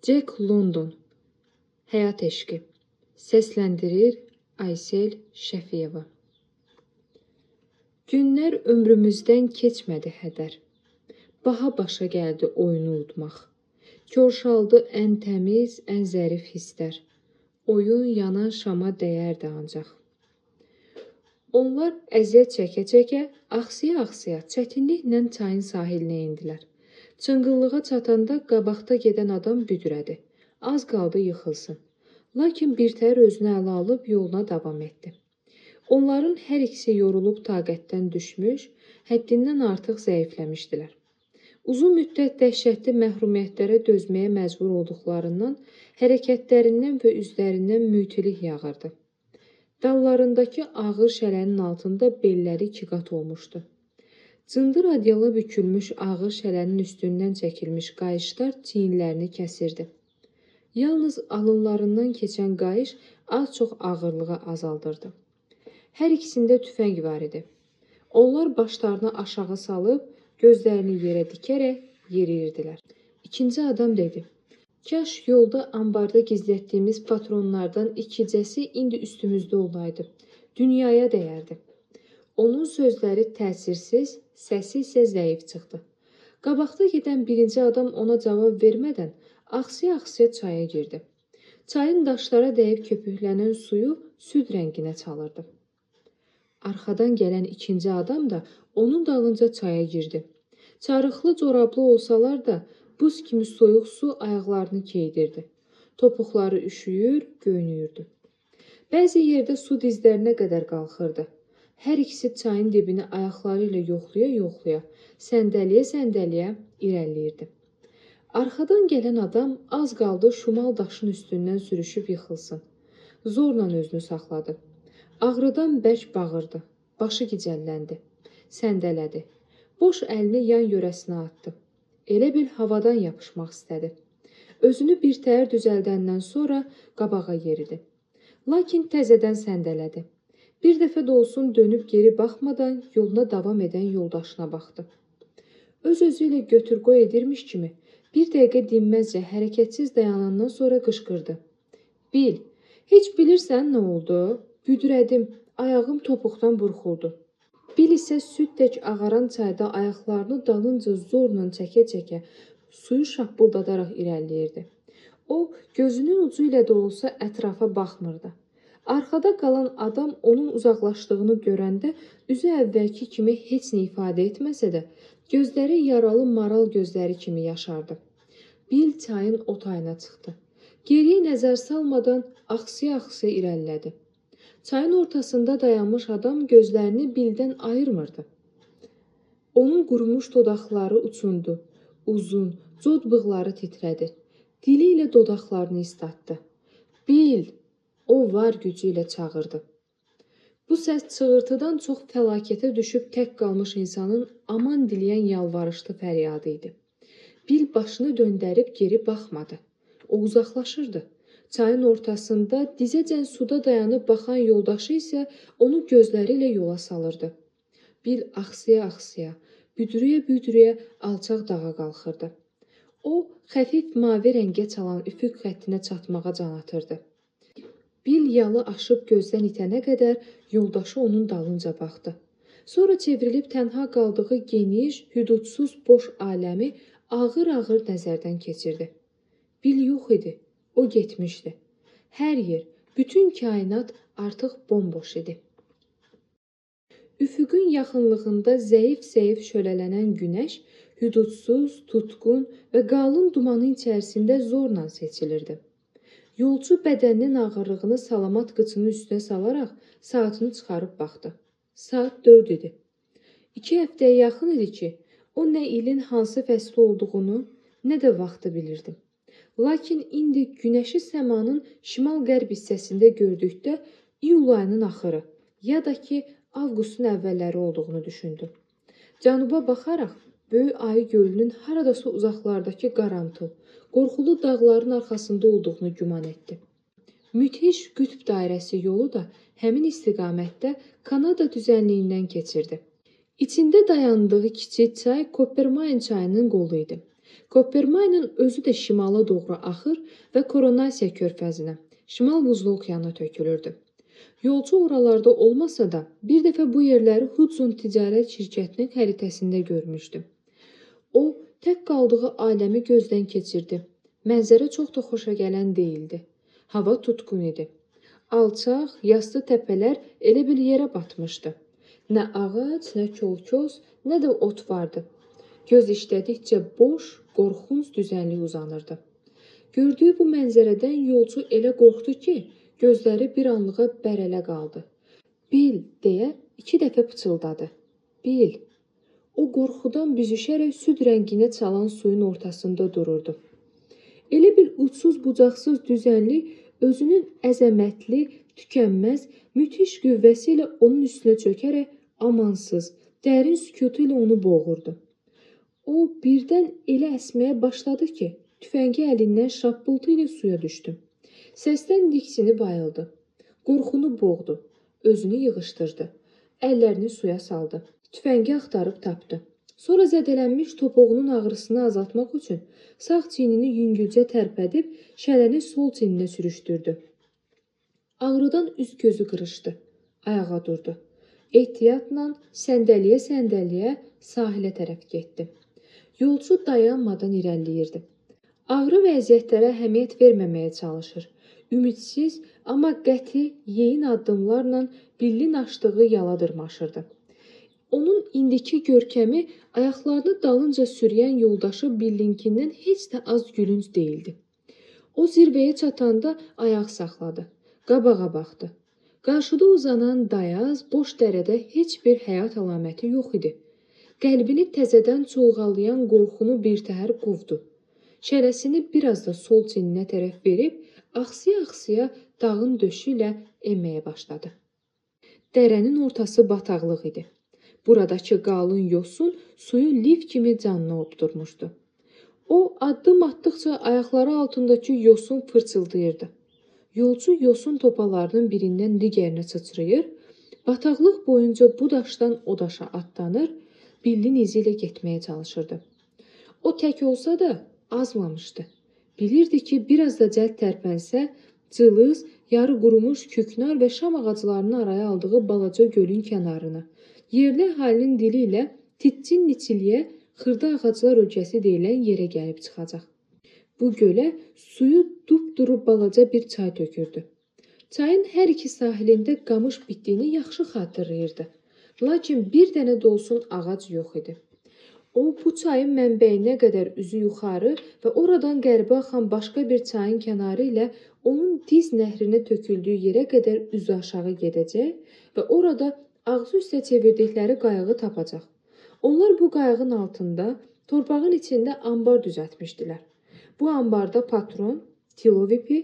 Jack London, Həyat Eşqi. Səsləndirir Aysel Şəfiyeva. Günlər ömrümüzdən keçmədi hədər. Baha başa gəldi oyunu udmaq. Korşaldı ən təmiz, ən zərif hisslər. Oyun yanan şama dəyərdi ancaq. Onlar əziyyət çəkə-çəkə, axsıya-axsıya çətinliklə çayın sahilinə endilər. Çınqıllığa çatanda qabaqda gedən adam büdrədi. Az qaldı yıxılsın. Lakin birtəhər özünü ələ alıb yoluna davam etdi. Onların hər ikisi yorulub taqətdən düşmüş, həddindən artıq zəifləmişdilər. Uzun müddət dəhşətli məhrumiyyətlərə dözməyə məcbur olduqlarından hərəkətlərindən və üzlərindən mütilik yağırdı. Dallarındakı ağır şələnin altında belləri iki qat olmuşdu. Cındır adyala bükülmüş ağır şələnin üstündən çəkilmiş qayışlar çiyinlərini kəsirdi. Yalnız alınlarından keçən qayış az-çox ağırlığı azaldırdı. Hər ikisində tüfəng var idi. Onlar başlarını aşağı salıb, gözlərini yerə dikərək yeriyirdilər. İkinci adam dedi: "Kaş yolda ambarda gizlətdiyimiz patronlardan ikicəsi indi üstümüzdə olaydı. Dünyaya dəyərdi." Onun sözləri təsirsiz, səsi isə zəif çıxdı. Qabaqda gedən birinci adam ona cavab vermədən axsıya-axsıya çaya girdi. Çayın daşlara dəyib köpüklənən suyu süd rənginə çalırdı. Arxadan gələn ikinci adam da onun dalınca çaya girdi. Çarıqlı corablı olsalar da buz kimi soyuq su ayaqlarını keydirdi. Topuqları üşüyür, göynüyürdü. Bəzi yerdə su dizlərinə qədər qalxırdı. Hər ikisi çayın dibini ayaqları ilə yoxlaya-yoxlaya, səndəliyə-səndəliyə irəliləyirdi. Arxadan gələn adam az qaldı şumal daşın üstündən sürüşüb yıxılsın. Zorla özünü saxladı. Ağrıdan bərk bağırdı. Başı gicəlləndi. Səndələdi. Boş əlini yan yörəsinə atdı. Elə bil havadan yapışmaq istədi. Özünü birtəhər düzəldəndən sonra qabağa yeridi. Lakin təzədən səndələdi. Bir dəfə də olsun dönüb geri baxmadan yoluna davam edən yoldaşına baxdı. Öz-özü ilə götür-qoy edirmiş kimi bir dəqiqə dinməzcə hərəkətsiz dayanandan sonra qışqırdı. "Bil, heç bilirsən nə oldu? Büdrədim, ayağım topuqdan burxuldu." Bil isə süd tək ağaran çayda ayaqlarını dalınca zorla çəkə-çəkə suyu şappıldadaraq irəliləyirdi. O, gözünün ucu ilə də olsa ətrafa baxmırdı. Arxada qalan adam onun uzaqlaşdığını görəndə üzü əvvəlki kimi heç nə ifadə etməsə də, gözləri yaralı maral gözləri kimi yaşardı. Bil çayın o tayına çıxdı. Geriyə nəzər salmadan axsıya-axsıya irəlilədi. Çayın ortasında dayanmış adam gözlərini Bildən ayırmırdı. Onun qurumuş dodaqları uçundu. Uzun, cod bığları titrədi. Dili ilə dodaqlarını islatdı. "Bil!" O var gücü ilə çağırdı. Bu səs çığırtıdan çox fəlakətə düşüb tək qalmış insanın aman diləyən yalvarışlı fəryadı idi. Bil başını döndərib geri baxmadı. O uzaqlaşırdı. Çayın ortasında dizəcən suda dayanıb baxan yoldaşı isə onu gözləri ilə yola salırdı. Bil axsıya-axsıya, büdrüyə-büdrüyə alçaq dağa qalxırdı. O, xəfif mavi rəngə çalan üfüq xəttinə çatmağa can atırdı. Bil yalı aşıb gözdən itənə qədər yoldaşı onun dalınca baxdı. Sonra çevrilib tənha qaldığı geniş, hüdudsuz boş aləmi ağır-ağır nəzərdən keçirdi. Bil yox idi, o getmişdi. Hər yer, bütün kainat artıq bomboş idi. Üfüqün yaxınlığında zəif-zəif şölələnən günəş hüdudsuz, tutqun və qalın dumanın içərisində zorla seçilirdi. Yolçu bədəninin ağırlığını salamat qıçının üstünə salaraq saatını çıxarıb baxdı. Saat 4 idi. 2 həftəyə yaxın idi ki, o nə ilin hansı fəsli olduğunu, nə də vaxtı bilirdi. Lakin indi günəşi səmanın şimal-qərb hissəsində gördükdə iyul ayının axırı, ya da ki, avqustun əvvəlləri olduğunu düşündü. Cənuba baxaraq Böyük Ayı gölünün haradasa uzaqlardakı qarantıl, qorxulu dağların arxasında olduğunu güman etdi. Müthiş qütb dairəsi yolu da həmin istiqamətdə Kanada düzənliyindən keçirdi. İçində dayandığı kiçik çay Koppermayn çayının qolu idi. Koppermaynın özü də şimala doğru axır və Koronasiya körfəzinə, Şimal Buzlu okeana tökülürdü. Yolçu oralarda olmasa da, bir dəfə bu yerləri Hudson ticarət şirkətinin xəritəsində görmüşdü. O, tək qaldığı aləmi gözdən keçirdi. Mənzərə çox da xoşagələn deyildi. Hava tutqun idi. Alçaq, yassı təpələr elə bil yerə batmışdı. Nə ağac, nə kolkos, nə də ot vardı. Göz işlədikcə boş, qorxunc düzənlik uzanırdı. Gördüyü bu mənzərədən yolçu elə qorxdu ki, gözləri bir anlığa bərələ qaldı. Bil, deyə 2 dəfə pıçıldadı. Bil. O qorxudan büzüşərək süd rənginə çalan suyun ortasında dururdu. Elə bir uçsuz bucaqsız düzənlik özünün əzəmətli, tükənməz, müthiş qüvvəsi ilə onun üstünə çökərək amansız, dərin sükutu ilə onu boğurdu. O birdən elə əsməyə başladı ki, tüfəngi əlindən şappıltı ilə suya düşdü. Səsdən diksinib ayıldı. Qorxunu boğdu, özünü yığışdırdı. Əllərini suya saldı. Tüfəngi axtarıb tapdı. Sonra zədələnmiş topuğunun ağrısını azaltmaq üçün sağ çiynini yüngülcə tərpədib şələni sol çiyninə sürüşdürdü. Ağrıdan üz gözü qırışdı. Ayağa durdu. Ehtiyatla səndəliyə-səndəliyə sahilə tərəf getdi. Yolçu dayanmadan irəliləyirdi. Ağrı vəziyyətlərə əhəmiyyət verməməyə çalışır. Ümidsiz, amma qəti, yeyin addımlarla Billin açdığı yala dırmaşırdı. Onun indiki görkəmi ayaqlarını dalınca sürüyən yoldaşı Billinkindən heç də az gülünc deyildi. O zirvəyə çatanda ayaq saxladı. Qabağa baxdı. Qarşıda uzanan dayaz, boş dərədə heç bir həyat əlaməti yox idi. Qəlbini təzədən çulğalayan qorxunu birtəhər qovdu. Şələsini biraz da sol çiyninə tərəf verib, axsıya-axsıya dağın döşü ilə enməyə başladı. Dərənin ortası bataqlıq idi. Buradakı qalın yosun suyu lif kimi canına opdurmuşdu. O, addım atdıqca ayaqları altındakı yosun fırçıldayırdı. Yolçu yosun topalarının birindən digərinə sıçrayır, bataqlıq boyunca bu daşdan o daşa atlanır, Billin izi ilə getməyə çalışırdı. O tək olsa da azmamışdı. Bilirdi ki, biraz da cəld tərpənsə, cılız, yarı qurumuş küknar və şam ağaclarını araya aldığı balaca gölün kənarına, yerli əhalinin dili ilə Titçin-Niçiliyə xırda ağaclar ölkəsi deyilən yerə gəlib çıxacaq. Bu gölə suyu dupduru balaca bir çay tökürdü. Çayın hər iki sahilində qamış bitdiyini yaxşı xatırlayırdı. Lakin bir dənə də olsun ağac yox idi. O, bu çayın mənbəyinə qədər üzü yuxarı və oradan qərbə axan başqa bir çayın kənarı ilə onun Diz nəhrinə töküldüyü yerə qədər üzü aşağı gedəcək və orada ağzı üstə çevirdikləri qayığı tapacaq. Onlar bu qayığın altında, torpağın içində ambar düzəltmişdilər. Bu ambarda patron, tilov ipi,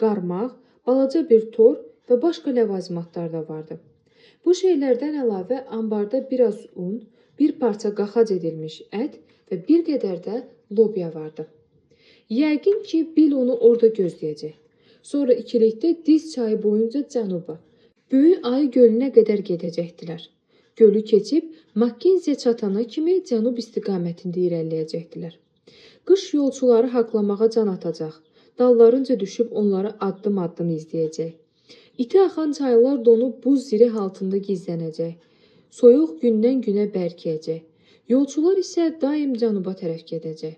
qarmaq, balaca bir tor və başqa ləvazimatlar da vardı. Bu şeylərdən əlavə ambarda biraz un, bir parça qaxac edilmiş ət və bir qədər də lobya vardı. Yəqin ki, Bill onu orada gözləyəcək. Sonra ikilikdə Diz çayı boyunca cənuba, Böyük Ayı gölünə qədər gedəcəkdilər. Gölü keçib Makkenziyə çatana kimi cənub istiqamətində irəliləyəcəkdilər. Qış yolçuları haqlamağa can atacaq, dallarınca düşüb onları addım-addım izləyəcək. İti axan çaylar donub buz zireh altında gizlənəcək. Soyuq gündən günə bərkiyəcək. Yolçular isə daim cənuba tərəf gedəcək.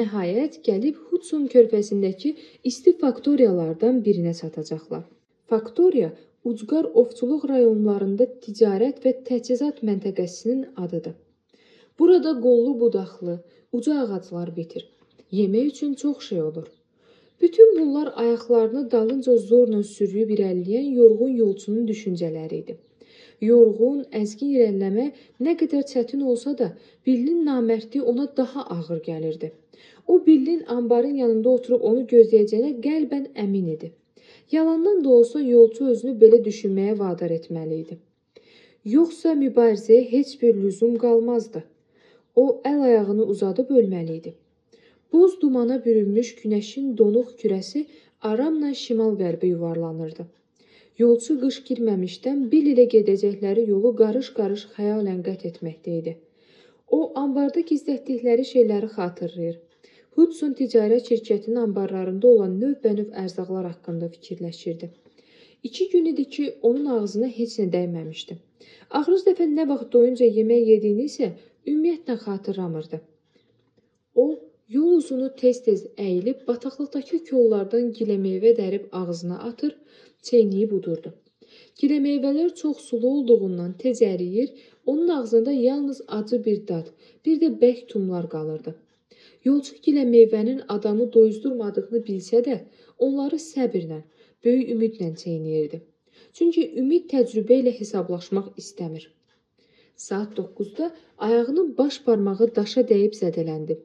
Nəhayət, gəlib Hudson körfəzindəki isti faktoriyalardan birinə çatacaqlar. Faktoriya, ucqar ovçuluq rayonlarında ticarət və təchizat məntəqəsinin adıdır. Burada qollu budaqlı, uca ağaclar bitir. Yemək üçün çox şey olur. Bütün bunlar ayaqlarını dalınca zorla sürüyüb irəliləyən yorğun yolçunun düşüncələri idi. Yorğun, əzgin irəliləmək nə qədər çətin olsa da, Billin namərdliyi ona daha ağır gəlirdi. O, Billin ambarın yanında oturub onu gözləyəcəyinə qəlbən əmin idi. Yalandan da olsa yolçu özünü belə düşünməyə vadar etməli idi. Yoxsa mübarizəyə heç bir lüzum qalmazdı. O, əl-ayağını uzadıb ölməli idi. Boz dumana bürünmüş günəşin donuq kürəsi aramla şimal-qərbə yuvarlanırdı. Yolçu qış girməmişdən Bill ilə gedəcəkləri yolu qarış-qarış xəyalən qət etməkdə idi. O, ambarda gizlətdikləri şeyləri xatırlayır. Hudson ticarət şirkətinin anbarlarında olan növbənöv ərzaqlar haqqında fikirləşirdi. 2 gün idi ki, onun ağzına heç nə dəyməmişdi. Axırıncı dəfə nə vaxt doyunca yemək yediyini isə ümumiyyətlə xatırlamırdı. O, yol uzunu tez-tez əyilib bataqlıqdakı kollardan giləmeyvə dərib ağzına atır, çeynəyib udurdu. Giləmeyvələr çox sulu olduğundan tez əriyir, onun ağzında yalnız acı bir dad, bir də bərk tumlar qalırdı. Yolçu giləmeyvənin adamı doyuzdurmadığını bilsə də, onları səbirlə, böyük ümidlə çeynəyirdi. Çünki ümid təcrübə ilə hesablaşmaq istəmir. Saat 9-da ayağının baş barmağı daşa dəyib zədələndi.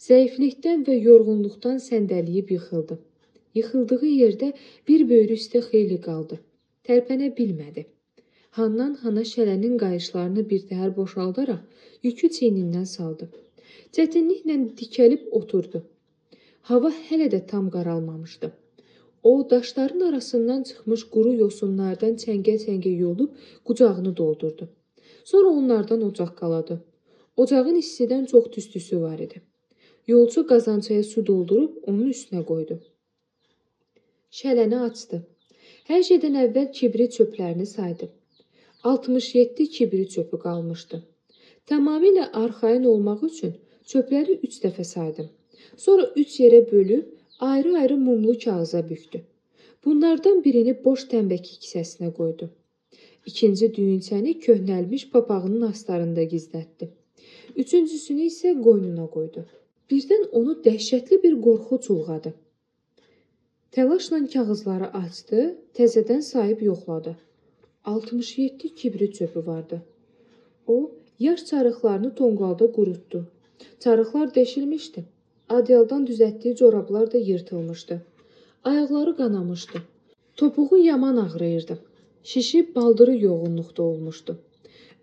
Zəiflikdən və yorğunluqdan səndəliyib yıxıldı. Yıxıldığı yerdə bir böyrü üstə xeyli qaldı. Tərpənə bilmədi. Handan hana şələnin qayışlarını bir təhər boşaldaraq yükü çiynindən saldı. Çətinliklə dikəlib oturdu. Hava hələ də tam qaralmamışdı. O, daşların arasından çıxmış quru yosunlardan çəngə-çəngə yolub qucağını doldurdu. Sonra onlardan ocaq qaladı. Ocağın istidən çox tüstüsü var idi. Yolçu qazançaya su doldurub onun üstünə qoydu. Şələni açdı. Hər şeydən əvvəl kibrit çöplərini saydı. 67 kibrit çöpü qalmışdı. Tamamilə arxayın olmaq üçün çöpləri 3 dəfə saydı. Sonra 3 yerə bölüb ayrı-ayrı mumlu kağıza bükdü. Bunlardan birini boş tənbəki kisəsinə qoydu. İkinci düyünçəni köhnəlmiş papağının astarında gizlətdi. Üçüncüsünü isə qoynuna qoydu. Birdən onu dəhşətli bir qorxu çulğadı. Təlaşla kağızları açdı, təzədən sayıb yoxladı. 67 kibrit çöpü vardı. O, yaş çarıqlarını tonqalda qurutdu. Çarıqlar deşilmişdi. Adyaldan düzəltdiyi corablar da yırtılmışdı. Ayaqları qanamışdı. Topuğu yaman ağrıyırdı. Şişib baldırı yoğunluqda olmuşdu.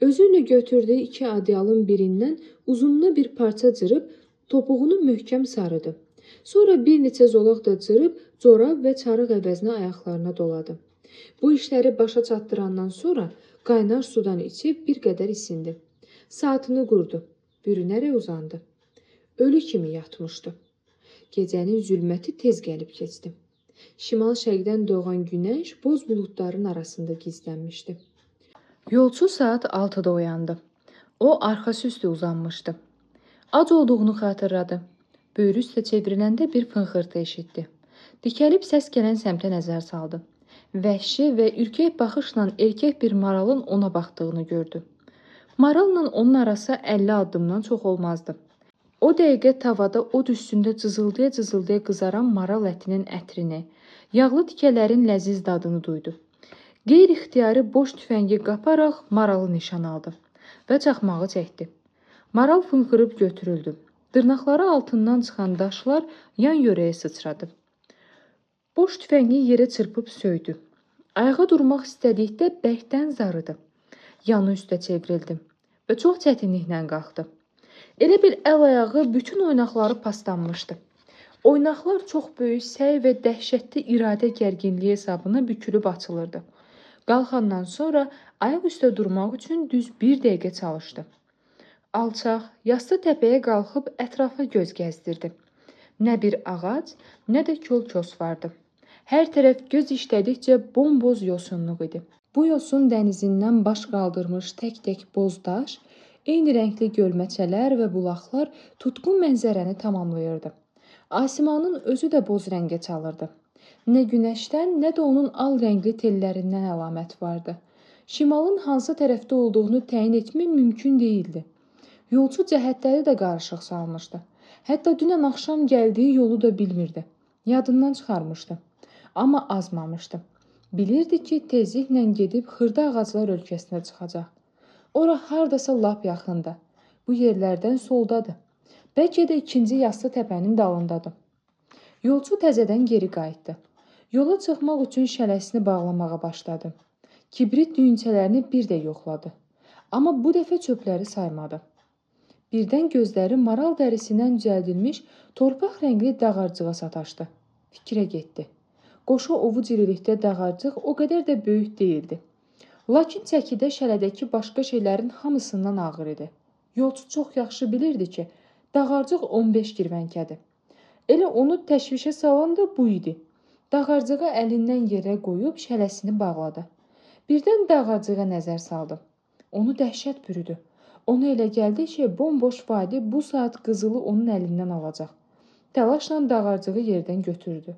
Özüylə götürdüyü 2 adyalın birindən uzununa bir parça cırıb topuğunu möhkəm sarıdı. Sonra bir neçə zolaq da cırıb corab və çarıq əvəzinə ayaqlarına doladı. Bu işləri başa çatdırandan sonra qaynar sudan içib bir qədər isindi. Saatını qurdu, bürünərək uzandı. Ölü kimi yatmışdı. Gecənin zülməti tez gəlib keçdi. Şimal-şərqdən doğan günəş boz buludların arasında gizlənmişdi. Yolçu saat 6-da oyandı. O, arxası üstə uzanmışdı. Ac olduğunu xatırladı. Böyrü üstə çevriləndə bir fınxırtı eşitdi. Dikəlib səs gələn səmtə nəzər saldı. Vəhşi və ürkək baxışla erkək bir maralın ona baxdığını gördü. Maralla onun arası 50 addımdan çox olmazdı. O dəqiqə tavada od üstündə cızıldaya-cızıldaya qızaran maral ətinin ətrini, yağlı tikələrin ləziz dadını duydu. Qeyri-ixtiyari boş tüfəngi qaparaq maralı nişan aldı və çaxmağı çəkdi. Maral fınxırıb götürüldü. Dırnaqları altından çıxan daşlar yan yörəyə sıçradı. Boş tüfəngi yerə çırpıb söydü. Ayağa durmaq istədikdə bərkdən zarıdı. Yanı üstə çevrildi və çox çətinliklə qalxdı. Elə bil əl-ayağı bütün oynaqları paslanmışdı. Oynaqlar çox böyük səy və dəhşətli iradə gərginliyi hesabına bükülüb açılırdı. Qalxandan sonra ayaq üstə durmaq üçün düz bir dəqiqə çalışdı. Alçaq, yassı təpəyə qalxıb ətrafa göz gəzdirdi. Nə bir ağac, nə də kol-kos vardı. Hər tərəf göz işlədikcə bomboz yosunluq idi. Bu yosun dənizindən baş qaldırmış tək-tək boz daş, eyni rəngli gölməçələr və bulaqlar tutqun mənzərəni tamamlayırdı. Asimanın özü də boz rəngə çalırdı. Nə günəşdən, nə də onun al rəngli tellərindən əlamət vardı. Şimalın hansı tərəfdə olduğunu təyin etmək mümkün deyildi. Yolçu cəhətləri də qarışıq salmışdı. Hətta dünən axşam gəldiyi yolu da bilmirdi. Yadından çıxarmışdı. Amma azmamışdı. Bilirdi ki, tezliklə gedib xırda ağaclar ölkəsinə çıxacaq. Ora hardasa lap yaxında. Bu yerlərdən soldadır. Bəlkə də ikinci yassı təpənin dalındadır. Yolçu təzədən geri qayıtdı. Yola çıxmaq üçün şələsini bağlamağa başladı. Kibrit düyünçələrini bir də yoxladı. Amma bu dəfə çöpləri saymadı. Birdən gözləri maral dərisindən düzəldilmiş torpaq rəngli dağarcığa sataşdı. Fikrə getdi. Qoşa ovuc irilikdə dağarcıq o qədər də böyük deyildi. Lakin çəkidə şələdəki başqa şeylərin hamısından ağır idi. Yolçu çox yaxşı bilirdi ki, dağarcıq 15 girvənkədir. Elə onu təşvişə salan da bu idi. Dağarcığı əlindən yerə qoyub şələsini bağladı. Birdən dağarcığa nəzər saldı. Onu dəhşət bürüdü. Ona elə gəldi ki, bomboş vadi bu saat qızılı onun əlindən alacaq. Təlaşla dağarcığı yerdən götürdü.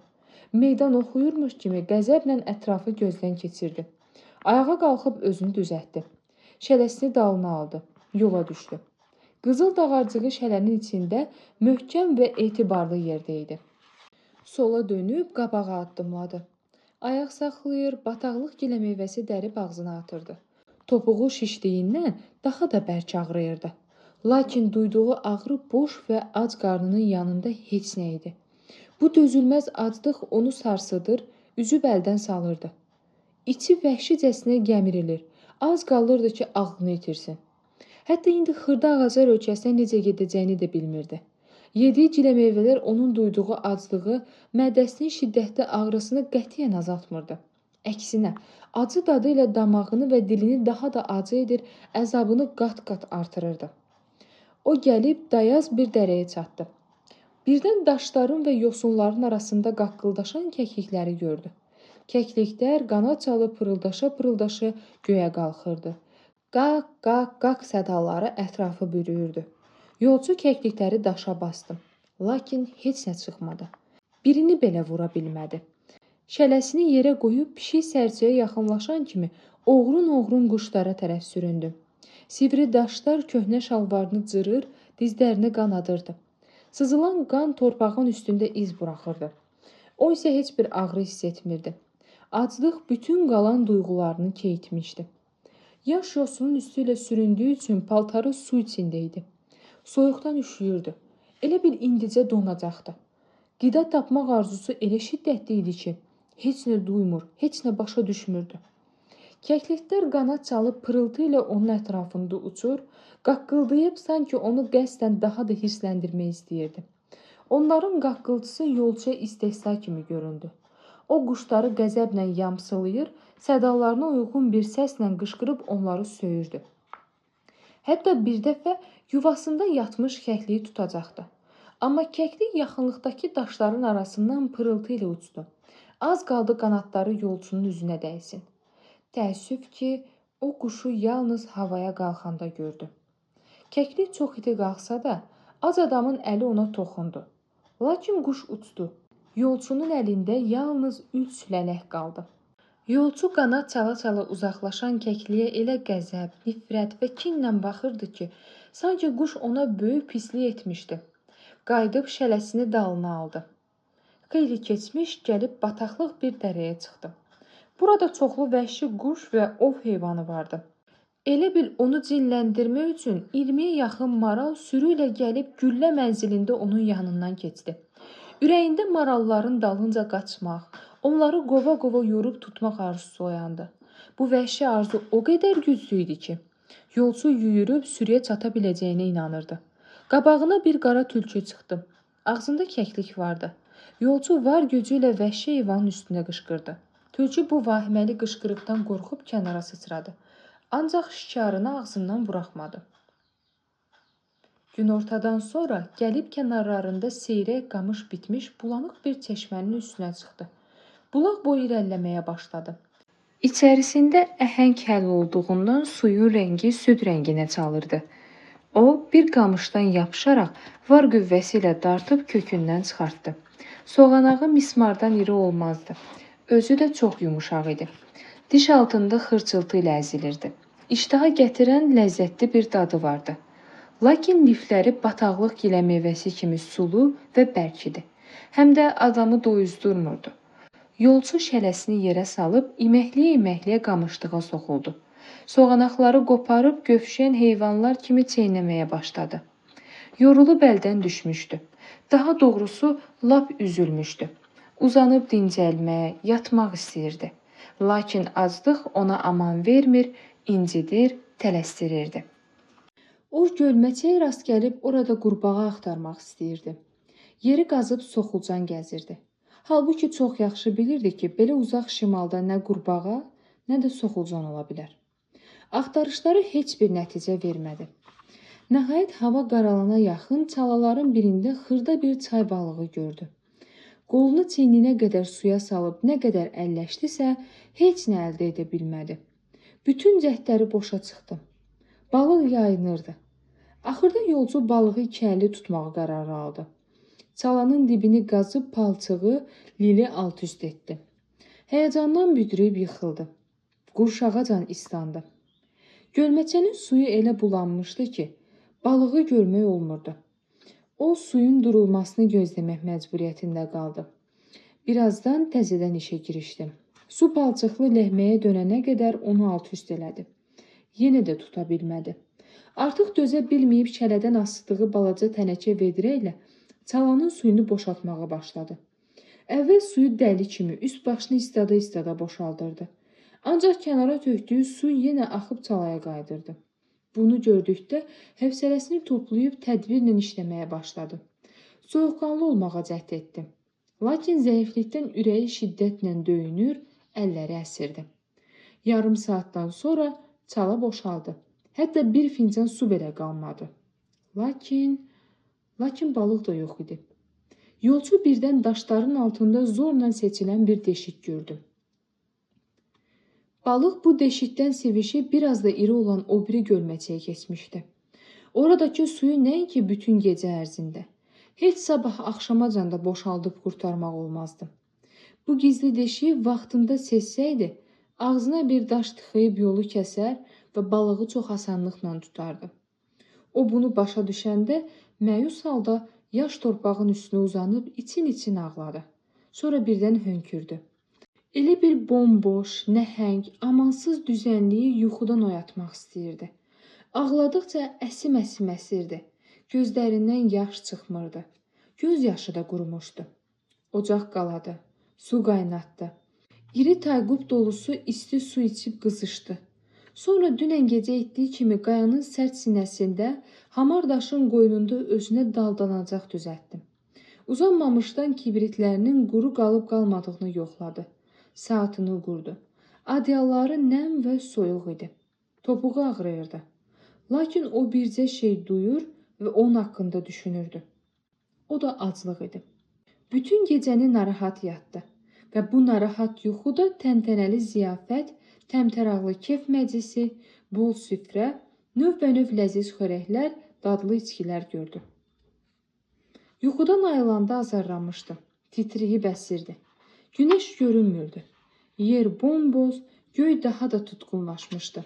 Meydan oxuyurmuş kimi qəzəblə ətrafı gözdən keçirdi. Ayağa qalxıb özünü düzəltdi. Şələsini dalına aldı. Yola düşdü. Qızıl dağarcığı şələnin içində möhkəm və etibarlı yerdə idi. Sola dönüb qabağa addımladı. Ayaq saxlayır, bataqlıq giləmeyvəsi dərib ağzına atırdı. Topuğu şişdiyindən daha da bərk ağrıyırdı. Lakin duyduğu ağrı boş və ac qarnının yanında heç nə idi. Bu dözülməz aclıq onu sarsıdır, üzüb əldən salırdı. İçi vəhşicəsinə gəmirilir, az qalırdı ki, ağlını itirsin. Hətta indi xırda ağaclar ölkəsinə necə gedəcəyini də bilmirdi. Yediyi giləmeyvələr onun duyduğu aclığı, mədəsinin şiddətli ağrısını qətiyyən azaltmırdı. Əksinə, acı dadı ilə damağını və dilini daha da acı edir, əzabını qat-qat artırırdı. O gəlib dayaz bir dərəyə çatdı. Birdən daşların və yosunların arasında qaqqıldaşan kəklikləri gördü. Kəkliklər qanad çalıb pırıldaşa-pırıldaşa göyə qalxırdı. Qaq, qaq, qaq sədaları ətrafı bürüyürdü. Yolçu kəklikləri daşa bastı. Lakin heç nə çıxmadı. Birini belə vura bilmədi. Şələsini yerə qoyub pişik sərçəyə yaxınlaşan kimi oğrun-oğrun quşlara tərəf süründü. Sivri daşlar köhnə şalvarını cırır, dizlərini qanadırdı. Sızılan qan torpağın üstündə iz buraxırdı. O isə heç bir ağrı hiss etmirdi. Aclıq bütün qalan duyğularını keyitmişdi. Yaş yosunun üstü ilə süründüyü üçün paltarı su içində idi. Soyuqdan üşüyürdü. Elə bil indicə donacaqdı. Qida tapmaq arzusu elə şiddətli idi ki, heç nə duymur, heç nə başa düşmürdü. Kəkliklər qanad çalıb pırıltı ilə onun ətrafında uçur, qaqqıldayıb sanki onu qəsdən daha da hirsləndirmək istəyirdi. Onların qaqqıltısı yolçuya istehza kimi göründü. O quşları qəzəblə yamsılayır, sədalarına uyğun bir səslə qışqırıb onları söyürdü. Hətta bir dəfə yuvasında yatmış kəkliyi tutacaqdı. Amma kəklik yaxınlıqdakı daşların arasından pırıltı ilə uçdu. Az qaldı qanadları yolçunun üzünə dəysin. Təəssüf ki, o quşu yalnız havaya qalxanda gördü. Kəklik çox iti qalxsa da, ac adamın əli ona toxundu. Lakin quş uçdu. Yolçunun əlində yalnız 3 lələk qaldı. Yolçu qanad çala-çala uzaqlaşan kəkliyə elə qəzəb, nifrət və kinlə baxırdı ki, sanki quş ona böyük pislik etmişdi. Qayıdıb şələsini dalına aldı. Xeyli keçmiş gəlib bataqlıq bir dərəyə çıxdı. Burada çoxlu vəhşi quş və ov heyvanı vardı. Elə bil onu cinləndirmək üçün 20-yə yaxın maral sürü ilə gəlib güllə mənzilində onun yanından keçdi. Ürəyində maralların dalınca qaçmaq, onları qova-qova yorub tutmaq arzusu oyandı. Bu vəhşi arzu o qədər güclü idi ki, yolçu yüyürüb sürüyə çata biləcəyinə inanırdı. Qabağına bir qara tülkü çıxdı. Ağzında kəklik vardı. Yolçu var gücü ilə vəhşi heyvanın üstünə qışqırdı. Tülkü bu vahiməli qışqırıqdan qorxub kənara sıçradı. Ancaq şikarını ağzından buraxmadı. Günortadan sonra gəlib kənarlarında seyrək qamış bitmiş bulanıq bir çeşmənin üstünə çıxdı. Bulaq boyu irəliləməyə başladı. İçərisində əhəng həll olduğundan suyun rəngi süd rənginə çalırdı. O, bir qamışdan yapışaraq var qüvvəsi ilə dartıb kökündən çıxartdı. Soğanağı mismardan iri olmazdı. Özü də çox yumuşaq idi. Diş altında xırçıltı ilə əzilirdi. İştaha gətirən ləzzətli bir dadı vardı. Lakin lifləri bataqlıq giləmeyvəsi kimi sulu və bərk idi. Həm də adamı doyuzdurmurdu. Yolçu şələsini yerə salıb iməkliyə-iməkliyə qamışlığa soxuldu. Soğanaqları qoparıb gövşəyən heyvanlar kimi çeynəməyə başladı. Yorulub əldən düşmüşdü. Daha doğrusu lap üzülmüşdü. Uzanıb dincəlmək, yatmaq istəyirdi. Lakin aclıq ona aman vermir, incidir, tələsdirirdi. O gölməçəyə rast gəlib orada qurbağa axtarmaq istəyirdi. Yeri qazıb soxulcan gəzirdi. Halbuki çox yaxşı bilirdi ki, belə uzaq şimalda nə qurbağa, nə də soxulcan ola bilər. Axtarışları heç bir nəticə vermədi. Nəhayət hava qaralana yaxın çalaların birində xırda bir çay balığı gördü. Qolunu çiyninə qədər suya salıb nə qədər əlləşdisə, heç nə əldə edə bilmədi. Bütün cəhdləri boşa çıxdı. Balıq yayınırdı. Axırda yolçu balığı iki əlli tutmağı qərarı aldı. Çalanın dibini qazıb palçığı lili alt-üst etdi. Həyəcandan büdrüyüb yıxıldı. Qurşağacan islandı. Gölməçənin suyu elə bulanmışdı ki, balığı görmək olmurdu. O, suyun durulmasını gözləmək məcburiyyətində qaldı. Birazdan təzədən işə girişdi. Su palçıqlı ləhməyə dönənə qədər onu alt-üst elədi. Yenə də tuta bilmədi. Artıq dözə bilməyib şələdən asdığı balaca tənəkə vedrə ilə çalanın suyunu boşaltmağa başladı. Əvvəl suyu dəli kimi üst başını istada-istada boşaldırdı. Ancaq kənara tökdüyü su yenə axıb çalaya qayıdırdı. Bunu gördükdə hövsələsini toplayıb tədbirlə işləməyə başladı. Soyuqqanlı olmağa cəhd etdi. Lakin zəiflikdən ürəyi şiddətlə döyünür, əlləri əsirdi. Yarım saatdan sonra çala boşaldı. Hətta bir fincan su belə qalmadı. Lakin balıq da yox idi. Yolçu birdən daşların altında zorla seçilən bir deşik gördü. Balıq bu deşikdən sivişib biraz da iri olan o biri gölməçəyə keçmişdi. Oradakı suyu nəinki bütün gecə ərzində, heç sabah axşamacan da boşaldıb qurtarmaq olmazdı. Bu gizli deşiyi vaxtında seçsəydi, ağzına bir daş tıxıyıb yolu kəsər və balığı çox asanlıqla tutardı. O bunu başa düşəndə məyus halda yaş torpağın üstünə uzanıb için-için ağladı. Sonra birdən hönkürdü. Elə bir bomboş, nəhəng, amansız düzənliyi yuxudan oyatmaq istəyirdi. Ağladıqca əsim-əsim əsirdi. Gözlərindən yaş çıxmırdı. Göz yaşı da qurumuşdu. Ocaq qaladı, su qaynatdı. İri tayqub dolusu isti su içib qızışdı. Sonra dünən gecə etdiyi kimi qayanın sərt sinəsində, hamar daşın qoynunda özünə daldanacaq düzəltdi. Uzanmamışdan kibritlərinin quru qalıb qalmadığını yoxladı. Saatını qurdu. Adyalları nəm və soyuq idi. Topuğu ağrıyırdı. Lakin o bircə şey duyur və onun haqqında düşünürdü. O da aclıq idi. Bütün gecəni narahat yatdı və bu narahat yuxuda təntənəli ziyafət, təmtəraqlı kef məclisi, bol süfrə, növbənöv ləziz xörəklər, dadlı içkilər gördü. Yuxudan ayılanda azarlanmışdı. Titriyib əsirdi. Günəş görünmürdü. Yer bomboz, göy daha da tutqunlaşmışdı.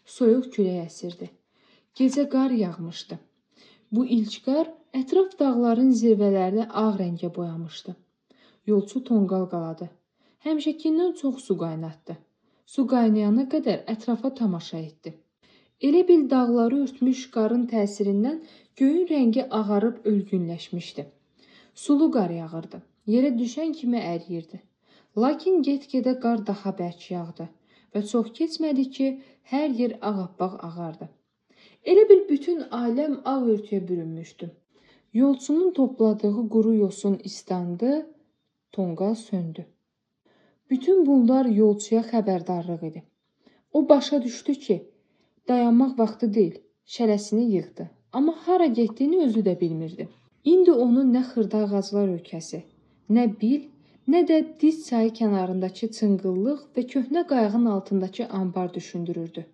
Soyuq külək əsirdi. Gecə qar yağmışdı. Bu ilk qar ətraf dağların zirvələrini ağ rəngə boyamışdı. Yolçu tonqal qaladı. Həmişəkindən çox su qaynatdı. Su qaynayana qədər ətrafa tamaşa etdi. Elə bil dağları örtmüş qarın təsirindən göyün rəngi ağarıb ölgünləşmişdi. Sulu qar yağırdı. Yerə düşən kimi əriyirdi. Lakin get-gedə qar daha bərk yağdı və çox keçmədi ki, hər yer ağappaq ağardı. Elə bil bütün aləm ağ örtüyə bürünmüşdü. Yolçunun topladığı quru yosun istandı, tonqal söndü. Bütün bunlar yolçuya xəbərdarlıq idi. O başa düşdü ki, dayanmaq vaxtı deyil, şələsini yığdı. Amma hara getdiyini özü də bilmirdi. İndi onun nə xırda ağaclar ölkəsi, nə bil, nə də diz çayı kənarındakı çınqıllıq və köhnə qayığın altındakı ambar düşündürürdü.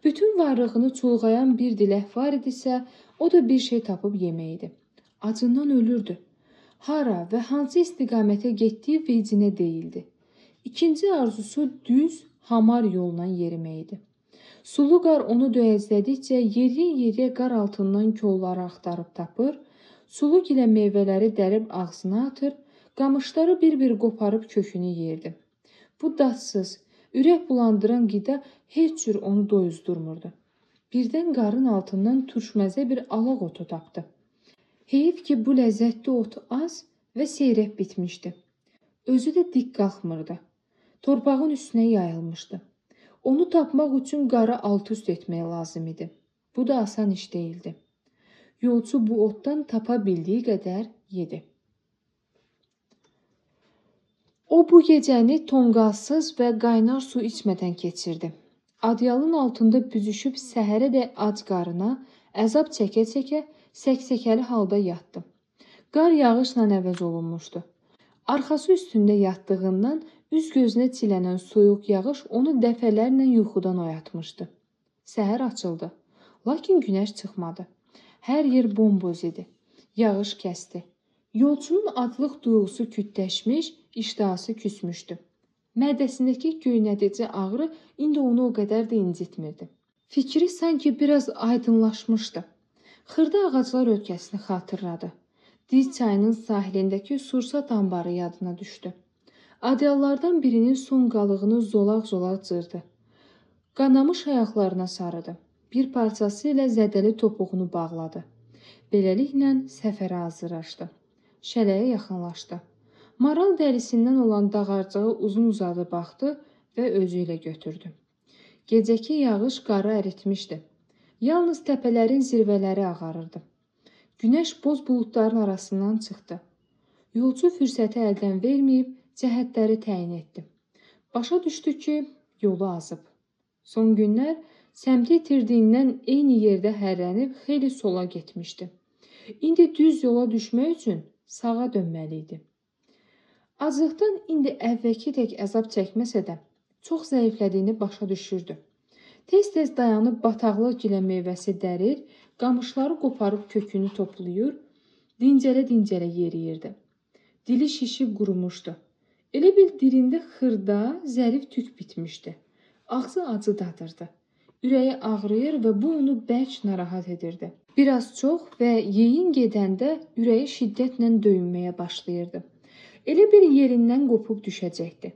Bütün varlığını çulğayan bir dilək var idisə, o da bir şey tapıb yemək idi. Acından ölürdü. Hara və hansı istiqamətə getdiyi vecinə deyildi. İkinci arzusu düz, hamar yolla yerimək idi. Sulu qar onu döyəclədikcə yeriyə-yeriyə qar altından kolları axtarıb tapır, sulu gilə meyvələri dərib ağzına atır, qamışları bir-bir qoparıb kökünü yeyirdi. Bu dadsız, ürək bulandıran qida heç cür onu doyuzdurmurdu. Birdən qarın altından turşməzə bir alaq otu tapdı. Heyif ki, bu ləzzətli ot az və seyrək bitmişdi. Özü də dik qalxmırdı. Torpağın üstünə yayılmışdı. Onu tapmaq üçün qarı alt-üst etmək lazım idi. Bu da asan iş deyildi. Yolçu bu otdan tapa bildiyi qədər yedi. O bu gecəni tonqalsız və qaynar su içmədən keçirdi. Adyalın altında büzüşüb səhərə də ac qarına, Əzab çəkə-çəkə səksəkəli halda yatdı. Qar yağışla əvəz olunmuşdu. Arxası üstündə yatdığından üz gözünə çilənən soyuq yağış onu dəfələrlə yuxudan oyatmışdı. Səhər açıldı. Lakin günəş çıxmadı. Hər yer bomboz idi. Yağış kəsdi. Yolçunun aclıq duyğusu kütləşmiş, iştahası küsmüşdü. Mədəsindəki göynədici ağrı indi onu o qədər də incitmirdi. Fikri sanki biraz aydınlaşmışdı. Xırda ağaclar ölkəsini xatırladı. Diz çayının sahilindəki sursat anbarı yadına düşdü. Adyallardan birinin son qalığını zolaq-zolaq cırdı. Qanamış ayaqlarına sarıdı. Bir parçası ilə zədəli topuğunu bağladı. Beləliklə səfərə hazırlaşdı. Şələyə yaxınlaşdı. Maral dərisindən olan dağarcığı uzun-uzadı baxdı və özü ilə götürdü. Gecəki yağış qarı əritmişdi. Yalnız təpələrin zirvələri ağarırdı. Günəş boz buludların arasından çıxdı. Yolçu fürsəti əldən verməyib cəhətləri təyin etdi. Başa düşdü ki, yolu azıb. Son günlər səmti itirdiyindən eyni yerdə hərrənib xeyli sola getmişdi. İndi düz yola düşmək üçün sağa dönməli idi. Aclıqdan indi əvvəlki tək əzab çəkməsə də, çox zəiflədiyini başa düşürdü. Tez-tez dayanıb bataqlıq gilə meyvəsi dərir, qamışları qoparıb kökünü toplayır, dincələ-dincələ yeriyirdi. Dili şişib qurumuşdu. Elə bil dilində xırda, zərif tük bitmişdi. Ağzı acı dadırdı. Ürəyi ağrıyır və bu onu bərk narahat edirdi. Biraz çox və yeyin gedəndə ürəyi şiddətlə döyünməyə başlayırdı. Elə bir yerindən qopub düşəcəkdi.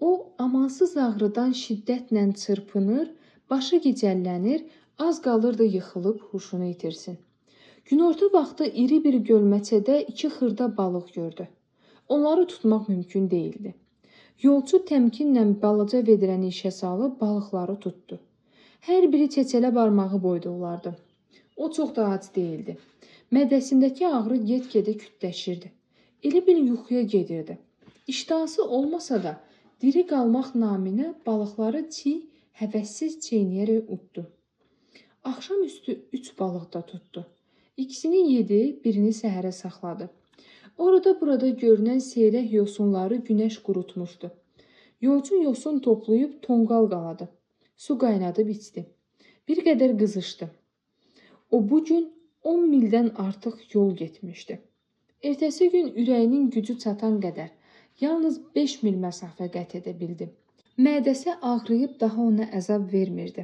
O, amansız ağrıdan şiddətlə çırpınır, başı gicəllənir, az qalırdı yıxılıb huşunu itirsin. Günorta vaxtı iri bir gölməçədə iki xırda balıq gördü. Onları tutmaq mümkün deyildi. Yolçu təmkinlə balaca vedrəni işə salıb balıqları tutdu. Hər biri çeçələ barmağı boyda olardı. O çox da ac deyildi. Mədəsindəki ağrı get-gedə kütləşirdi. Elə bil yuxuya gedirdi. İştahası olmasa da diri qalmaq naminə balıqları çiğ, həvəssiz çeynəyərək utdu. Axşamüstü 3 balıq da tutdu. İkisini yedi, birini səhərə saxladı. Orada-burada görünən seyrək yosunları günəş qurutmuşdu. Yolçu yosun toplayıb tonqal qaladı. Su qaynadıb içdi. Bir qədər qızışdı. O bu gün 10 mildən artıq yol getmişdi. Ertəsi gün ürəyinin gücü çatan qədər yalnız 5 mil məsafə qət edə bildi. Mədəsi ağrıyıb daha ona əzab vermirdi.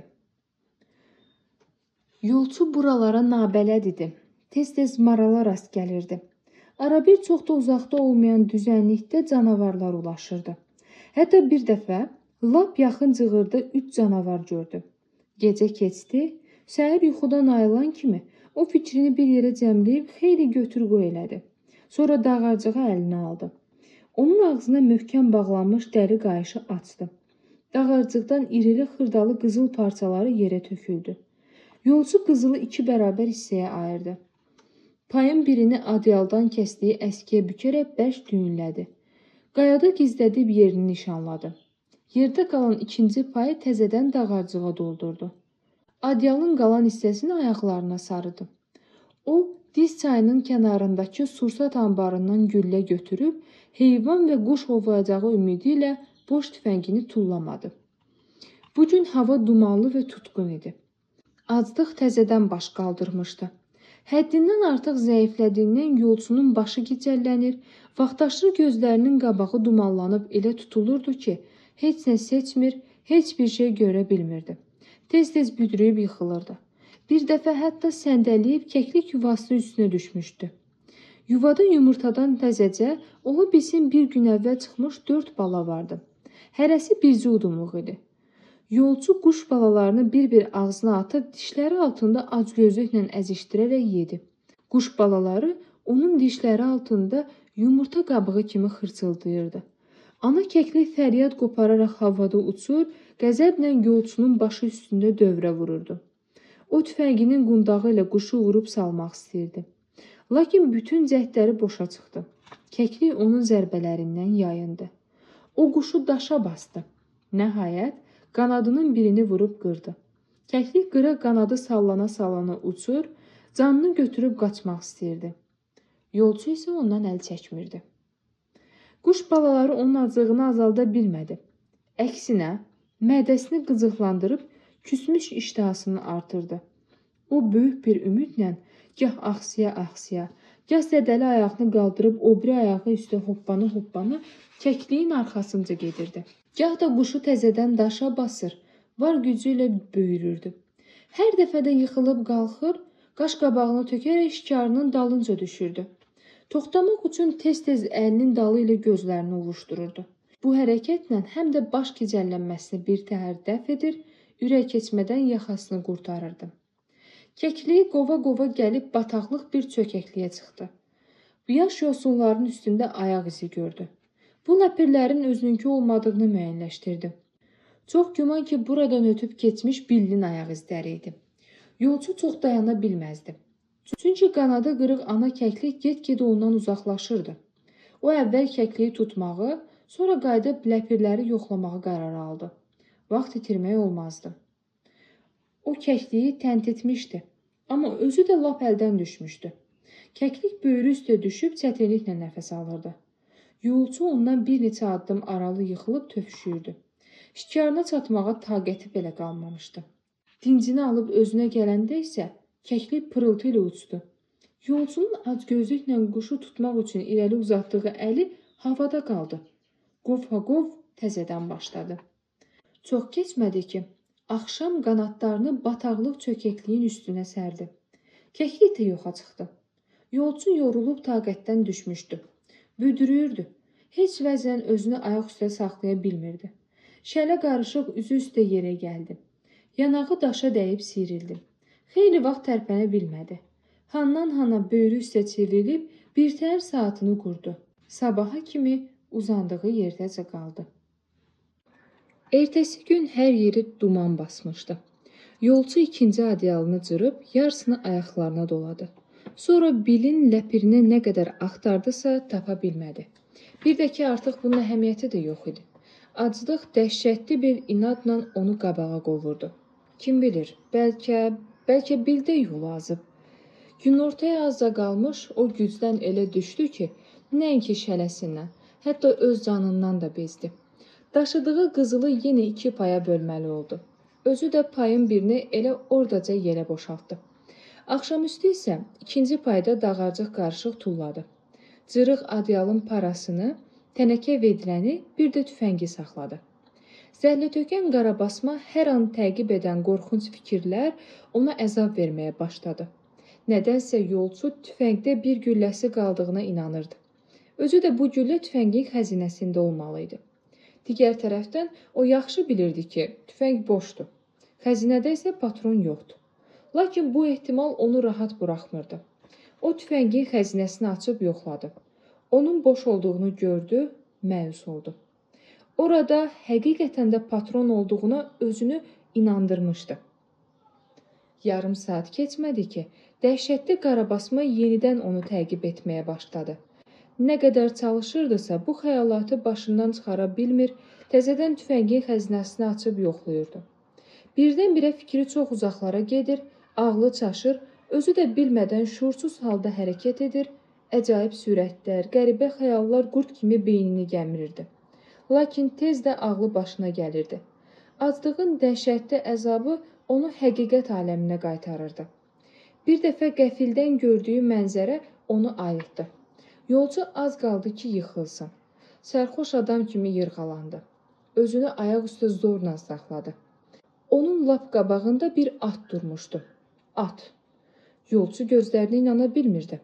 Yolçu buralara nabələd idi. Tez-tez marala rast gəlirdi. Arabir çox da uzaqda olmayan düzənlikdə canavarlar ulaşırdı. Hətta bir dəfə lap yaxın cığırda 3 canavar gördü. Gecə keçdi, səhər yuxudan ayılan kimi o fikrini bir yerə cəmləyib xeyli götür-qoy elədi. Sonra dağarcığı əlinə aldı. Onun ağzına möhkəm bağlanmış dəri qayışı açdı. Dağarcıqdan irili xırdalı qızıl parçaları yerə töküldü. Yolçu qızılı 2 bərabər hissəyə ayırdı. Payın birini adyaldan kəsdiyi əskiyə bükərək bərk düyünlədi. Qayada gizlədib yerini nişanladı. Yerdə qalan ikinci payı təzədən dağarcığa doldurdu. Adyalın qalan hissəsini ayaqlarına sarıdı. O, Diz çayının kənarındakı sursat anbarından güllə götürüb, heyvan və quş ovlayacağı ümidi ilə boş tüfəngini tullamadı. Bu gün hava dumanlı və tutqun idi. Aclıq təzədən baş qaldırmışdı. Həddindən artıq zəiflədiyindən yolçunun başı gicəllənir, vaxtaşırı gözlərinin qabağı dumanlanıb elə tutulurdu ki, heç nə seçmir, heç bir şey görə bilmirdi. Tez-tez büdrüyüb yıxılırdı. Bir dəfə hətta səndəliyib kəklik yuvasının üstünə düşmüşdü. Yuvada yumurtadan təzəcə, ola bilsin bir gün əvvəl çıxmış 4 bala vardı. Hərəsi bircə udumluq idi. Yolçu quş balalarını bir-bir ağzına atıb dişləri altında acgözlüklə əzişdirərək yedi. Quş balaları onun dişləri altında yumurta qabığı kimi xırçıldayırdı. Ana kəklik fəryad qopararaq havada uçur, qəzəblə yolçunun başı üstündə dövrə vururdu. O tüfənginin qundağı ilə quşu vurub salmaq istəyirdi. Lakin bütün cəhdləri boşa çıxdı. Kəklik onun zərbələrindən yayındı. O quşu daşa bastı. Nəhayət, qanadının birini vurub qırdı. Kəklik qırıq qanadı sallana-sallana uçur, canını götürüb qaçmaq istəyirdi. Yolçu isə ondan əl çəkmirdi. Quş balaları onun acığını azalda bilmədi. Əksinə, mədəsini qıcıqlandırıb küsmüş iştahasını artırdı. O böyük bir ümidlə gah axsaya-axsaya, gah zədəli ayağını qaldırıb o biri ayağı üstə hoppana-hoppana kəkliyin arxasınca gedirdi. Gah da quşu təzədən daşa basır, var gücü ilə böyürürdü. Hər dəfə də yıxılıb qalxır, qaş qabağını tökərək şikarının dalınca düşürdü. Toxtamaq üçün tez-tez əlinin dalı ilə gözlərini ovuşdururdu. Bu hərəkətlə həm də baş gicəllənməsini bir təhər dəf edir, ürək keçmədən yaxasını qurtarırdı. Kəkliyi qova-qova gəlib bataqlıq bir çökəkliyə çıxdı. Yaş yosunların üstündə ayaq izi gördü. Bu ləpirlərin özününki olmadığını müəyyənləşdirdi. Çox güman ki, buradan ötüb keçmiş Billin ayaq izləri idi. Yolçu çox dayana bilməzdi. Çünki qanadı qırıq ana kəklik get-gedə ondan uzaqlaşırdı. O əvvəl kəkliyi tutmağı, sonra qayıdıb ləpirləri yoxlamağı qərar aldı. Vaxt itirmək olmazdı. O kəkliyi təntitmişdi, amma özü də lap əldən düşmüşdü. Kəklik böyrü üstə düşüb çətinliklə nəfəs alırdı. Yolçu ondan bir neçə addım aralı yıxılıb tövşüyürdü. Şikarına çatmağa taqəti belə qalmamışdı. Dincini alıb özünə gələndə isə kəklik pırıltı ilə uçdu. Yolçunun acgözlüklə quşu tutmaq üçün irəli uzatdığı əli havada qaldı. Qov-ha-qov təzədən başladı. Çox keçmədi ki, axşam qanadlarını bataqlıq çökəkliyin üstünə sərdi. Kəklik də yoxa çıxdı. Yolçu yorulub taqətdən düşmüşdü. Büdürüyürdü. Heç vəzən özünü ayaq üstə saxlaya bilmirdi. Şələ qarışıq üzü üstə yerə gəldi. Yanağı daşa dəyib siyrildi. Xeyli vaxt tərpənə bilmədi. Handan-hana böyrü üstə çevrilib birtəhər saatını qurdu. Sabaha kimi uzandığı yerdəcə qaldı. Ertəsi gün hər yeri duman basmışdı. Yolçu ikinci adyalını cırıb yarısını ayaqlarına doladı. Sonra Billin ləpirini nə qədər axtardısa tapa bilmədi. Bir də ki, artıq bunun əhəmiyyəti də yox idi. Aclıq dəhşətli bir inadla onu qabağa qovurdu. Kim bilir, bəlkə Bill də yolu azıb. Günortaya azca qalmış o gücdən elə düşdü ki, nəinki şələsindən, hətta öz canından da bezdi. Daşıdığı qızılı yenə iki paya bölməli oldu. Özü də payın birini elə oradaca yerə boşaltdı. Axşamüstü isə ikinci payda dağarcıq qarışıq tulladı. Cırıq adyalın parasını, tənəkə vedrəni, bir də tüfəngi saxladı. Zəhlətökən qarabasma hər an təqib edən qorxunc fikirlər ona əzab verməyə başladı. Nədənsə yolçu tüfəngdə bir gülləsi qaldığına inanırdı. Özü də bu güllə tüfəngin xəzinəsində olmalı idi. Digər tərəfdən o yaxşı bilirdi ki, tüfəng boşdu. Xəzinədə isə patron yoxdur. Lakin bu ehtimal onu rahat buraxmırdı. O tüfəngin xəzinəsini açıb yoxladı. Onun boş olduğunu gördü, məyus oldu. Orada həqiqətən də patron olduğuna özünü inandırmışdı. Yarım saat keçmədi ki, dəhşətli qarabasma yenidən onu təqib etməyə başladı. Nə qədər çalışırdısa, bu xəyalatı başından çıxara bilmir, təzədən tüfəngin xəzinəsini açıb yoxlayırdı. Birdən-birə fikri çox uzaqlara gedir, ağlı çaşır, özü də bilmədən şuursuz halda hərəkət edir, əcaib sürətlər, qəribə xəyallar qurd kimi beynini gəmirirdi. Lakin tez də ağlı başına gəlirdi. Aclığın dəhşətli əzabı onu həqiqət aləminə qaytarırdı. Bir dəfə qəfildən gördüyü mənzərə onu ayıltdı. Yolçu az qaldı ki, yıxılsın. Sərxoş adam kimi yırğalandı. Özünü ayaq üstə zorla saxladı. Onun lap qabağında bir at durmuşdu. At. Yolçu gözlərinə inana bilmirdi.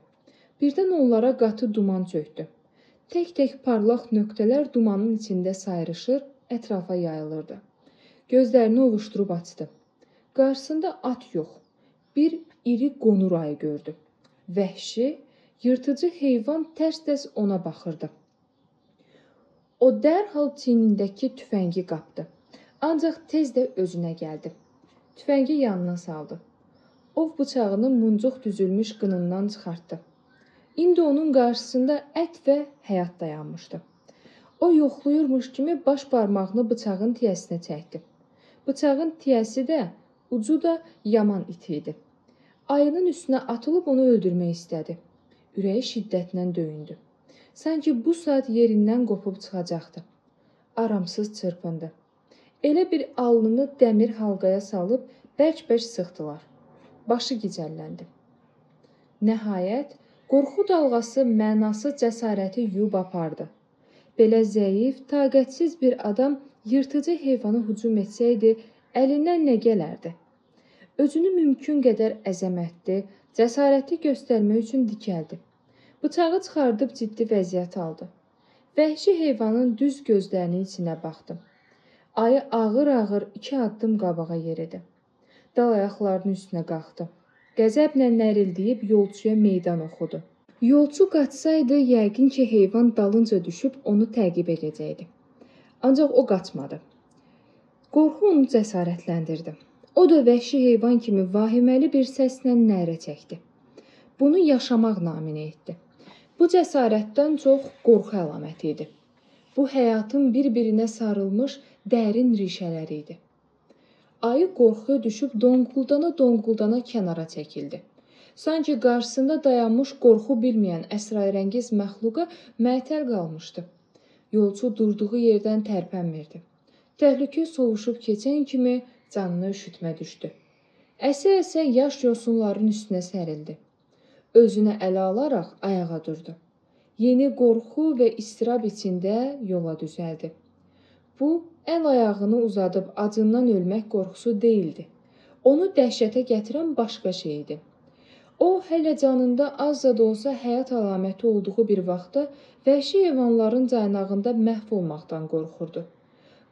Birdən onlara qatı duman çökdü. Tək-tək parlaq nöqtələr dumanın içində sayrışır, ətrafa yayılırdı. Gözlərini ovuşdurub açdı. Qarşısında at yox, bir iri qonur ayı gördü. Vəhşi, yırtıcı heyvan tərs-tərs ona baxırdı. O dərhal çiynindəki tüfəngi qapdı. Ancaq tez də özünə gəldi. Tüfəngi yanına saldı. Ov bıçağını muncuq düzülmüş qınından çıxartdı. İndi onun qarşısında ət və həyat dayanmışdı. O yoxlayırmış kimi baş barmağını bıçağın tiyəsinə çəkdi. Bıçağın tiyəsi də Ucu da yaman iti idi. Ayının üstünə atılıb onu öldürmək istədi. Ürəyi şiddətlə döyündü. Sanki bu saat yerindən qopub çıxacaqdı. Aramsız çırpındı. Elə bir alnını dəmir halqaya salıb bərk-bərk sıxdılar. Başı gicəlləndi. Nəhayət, qorxu dalğası mənasız cəsarəti yuyub apardı. Belə zəif, taqətsiz bir adam yırtıcı heyvana hücum etsəydi, əlindən nə gələrdi? Özünü mümkün qədər əzəmətli, cəsarətli göstərmək üçün dikəldi. Bıçağı çıxardıb ciddi vəziyyət aldı. Vəhşi heyvanın düz gözlərinin içinə baxdı. Ayı ağır-ağır 2 addım qabağa yeridi. Dal ayaqlarının üstünə qalxdı. Qəzəblə nərildiyib yolçuya meydan oxudu. Yolçu qaçsaydı, yəqin ki, heyvan dalınca düşüb onu təqib edəcəkdi. Ancaq o qaçmadı. Qorxu onu cəsarətləndirdi. O da vəhşi heyvan kimi vahiməli bir səslə nərə çəkdi. Bunu yaşamaq naminə etdi. Bu cəsarətdən çox qorxu əlaməti idi. Bu həyatın bir-birinə sarılmış dərin rişələri idi. Ayı qorxuya düşüb donquldana-donquldana kənara çəkildi. Sanki qarşısında dayanmış qorxu bilməyən əsrarəngiz məxluqa məətəl qalmışdı. Yolçu durduğu yerdən tərpənmirdi. Təhlükə sovuşub keçən kimi canına üşütmə düşdü. Əsə-əsə yaş yosunların üstünə sərildi. Özünə ələ alaraq ayağa durdu. Yeni qorxu və istirab içində yola düzəldi. Bu, əl ayağını uzadıb acından ölmək qorxusu deyildi. Onu dəhşətə gətirən başqa şey idi. O, hələ canında azca da olsa həyat əlaməti olduğu bir vaxtda vəhşi heyvanların caynağında məhv olmaqdan qorxurdu.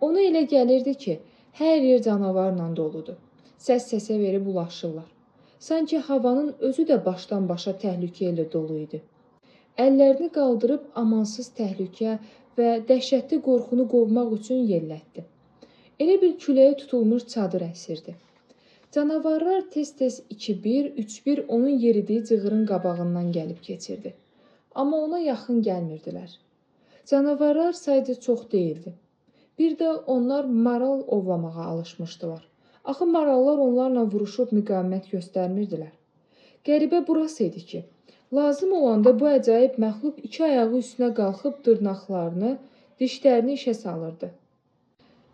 Ona elə gəlirdi ki, hər yer canavarla doludur. Səs-səsə verib ulaşırlar. Sanki havanın özü də başdan başa təhlükə ilə dolu idi. Əllərini qaldırıb amansız təhlükə və dəhşətli qorxunu qovmaq üçün yellətdi. Elə bir küləyə tutulmuş çadır əsirdi. Canavarlar tez-tez 2-1, 3-1 onun yeridiyi cığırın qabağından gəlib keçirdi. Amma ona yaxın gəlmirdilər. Canavarlar sayca çox deyildi. Bir də onlar maral ovlamağa alışmışdılar. Axı marallar onlarla vuruşub müqavimət göstərmirdilər. Qəribə burası idi ki, lazım olanda bu əcaib məxluq iki ayağı üstünə qalxıb dırnaqlarını, dişlərini işə salırdı.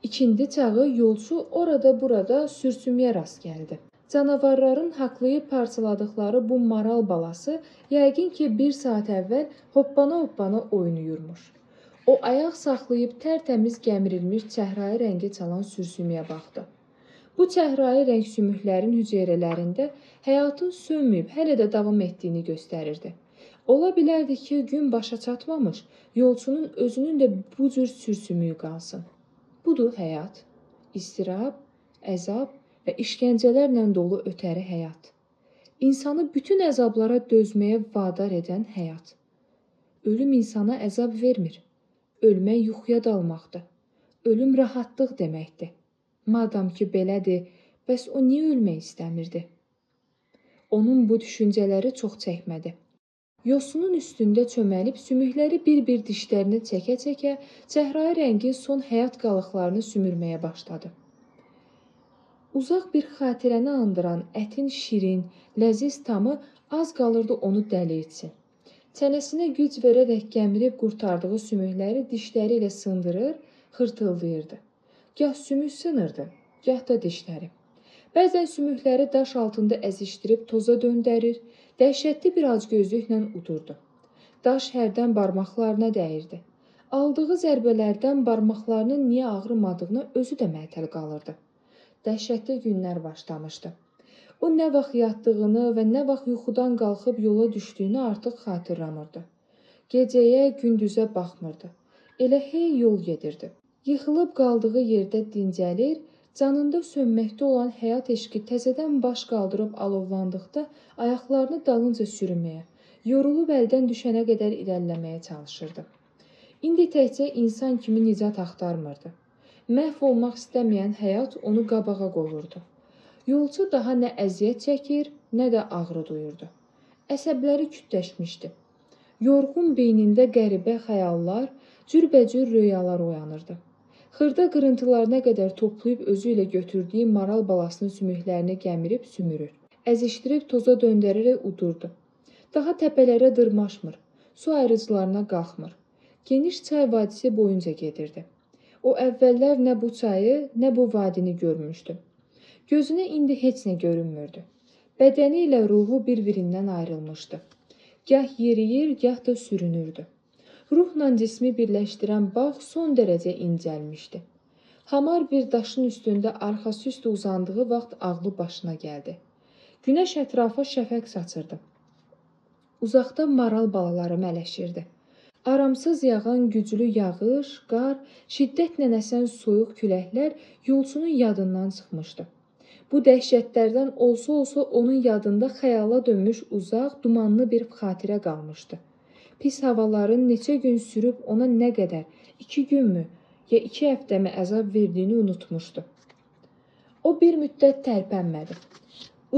İkindi çağı yolçu orada-burada sürsümüyə rast gəldi. Canavarların haqlayıb parçaladıqları bu maral balası yəqin ki, bir saat əvvəl hoppana-hoppana oynayırmış. O ayaq saxlayıb tərtəmiz gəmirilmiş çəhrayı rəngə çalan sürsümüyə baxdı. Bu çəhrayı rəng sümüklərin hüceyrələrində həyatın sönməyib hələ də davam etdiyini göstərirdi. Ola bilərdi ki, gün başa çatmamış, yolçunun özünün də bu cür sürsümüyü qalsın. Budur həyat, istirab, əzab və işgəncələrlə dolu ötəri həyat. İnsanı bütün əzablara dözməyə vadar edən həyat. Ölüm insana əzab vermir. Ölmək yuxuya dalmaqdır. Ölüm rahatlıq deməkdir. Madam ki belədir, bəs o niyə ölmək istəmirdi? Onun bu düşüncələri çox çəkmədi. Yosunun üstündə çöməlib sümükləri bir-bir dişlərini çəkə-çəkə çəhrayı rəngin son həyat qalıqlarını sümürməyə başladı. Uzaq bir xatirəni andıran ətin şirin, ləziz tamı az qalırdı onu dəli etsin. Çənəsinə güc verərək gəmirib qurtardığı sümükləri dişləri ilə sındırır, xırtıldayırdı. Gah sümük sınırdı, gah da dişləri. Bəzən sümükləri daş altında əzişdirib toza döndərir, dəhşətli bir acgözlüklə udurdu. Daş hərdən barmaqlarına dəyirdi. Aldığı zərbələrdən barmaqlarının niyə ağrımadığına özü də məətəl qalırdı. Dəhşətli günlər başlamışdı. O nə vaxt yatdığını və nə vaxt yuxudan qalxıb yola düşdüyünü artıq xatırlamırdı. Gecəyə, gündüzə baxmırdı. Elə hey yol gedirdi. Yıxılıb qaldığı yerdə dincəlir, canında sönməkdə olan həyat eşqi təzədən baş qaldırıb alovlandıqda ayaqlarını dalınca sürməyə, yorulub əldən düşənə qədər irəliləməyə çalışırdı. İndi təkcə insan kimi nicat axtarmırdı. Məhv olmaq istəməyən həyat onu qabağa qovurdu. Yolçu daha nə əziyyət çəkir, nə də ağrı duyurdu. Əsəbləri kütləşmişdi. Yorğun beynində qəribə xəyallar, cürbəcür röyalar oyanırdı. Xırda qırıntılarına qədər toplayıb özü ilə götürdüyü maral balasının sümüklərini gəmirib sümürür. Əzişdirib toza döndərərək udurdu. Daha təpələrə dırmaşmır, su ayırıcılarına qalxmır. Geniş çay vadisi boyunca gedirdi. O əvvəllər nə bu çayı, nə bu vadini görmüşdü. Gözünə indi heç nə görünmürdü. Bədəni ilə ruhu bir-birindən ayrılmışdı. Gah yeriyir, gah da sürünürdü. Ruhla cismi birləşdirən bağ son dərəcə incəlmişdi. Hamar bir daşın üstündə arxası üstə uzandığı vaxt ağlı başına gəldi. Günəş ətrafa şəfəq saçırdı. Uzaqda maral balaları mələşirdi. Aramsız yağan güclü yağış, qar, şiddətlə əsən soyuq küləklər yolçunun yadından çıxmışdı. Bu dəhşətlərdən olsa-olsa onun yadında xəyala dönmüş uzaq, dumanlı bir xatirə qalmışdı. Pis havaların neçə gün sürüb ona nə qədər, 2 günmü, ya 2 həftəmi əzab verdiyini unutmuşdu. O bir müddət tərpənmədi.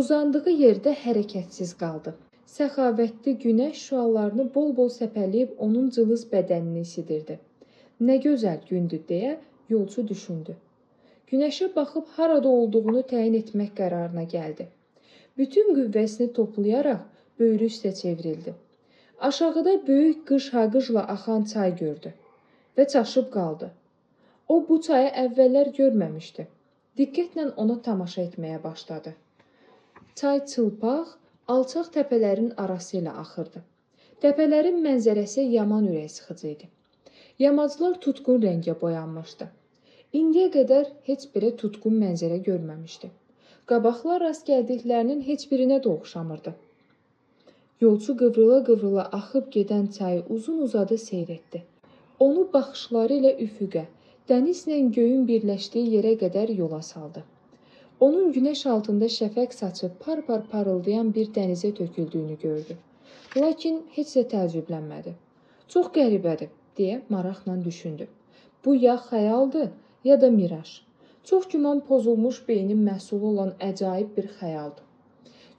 Uzandığı yerdə hərəkətsiz qaldı. Səxavətli günəş şüalarını bol-bol səpələyib onun cılız bədənini isidirdi. Nə gözəl gündür deyə yolçu düşündü. Günəşə baxıb harada olduğunu təyin etmək qərarına gəldi. Bütün qüvvəsini toplayaraq böyrü üstə çevrildi. Aşağıda böyük qış-haqıjla axan çay gördü və çaşıb qaldı. O bu çayı əvvəllər görməmişdi. Diqqətlə ona tamaşa etməyə başladı. Çay çılpaq, alçaq təpələrin arası ilə axırdı. Təpələrin mənzərəsi yaman ürəksıxıcı idi. Yamaclar tutqun rəngə boyanmışdı. İndiyə qədər heç belə tutqun mənzərə görməmişdi. Qabaqlar rast gəldiklərinin heç birinə də oxşamırdı. Yolçu qıvrıla-qıvrıla axıb gedən çayı uzun-uzadı seyr etdi. Onu baxışları ilə üfüqə, dənizlə göyün birləşdiyi yerə qədər yola saldı. Onun günəş altında şəfəq saçıb par-par parıldayan bir dənizə töküldüyünü gördü. Lakin heç də təəccüblənmədi. Çox qəribədir, deyə maraqla düşündü. Bu ya xəyaldır, ya da miraj. Çox güman pozulmuş beynin məhsulu olan əcaib bir xəyaldır.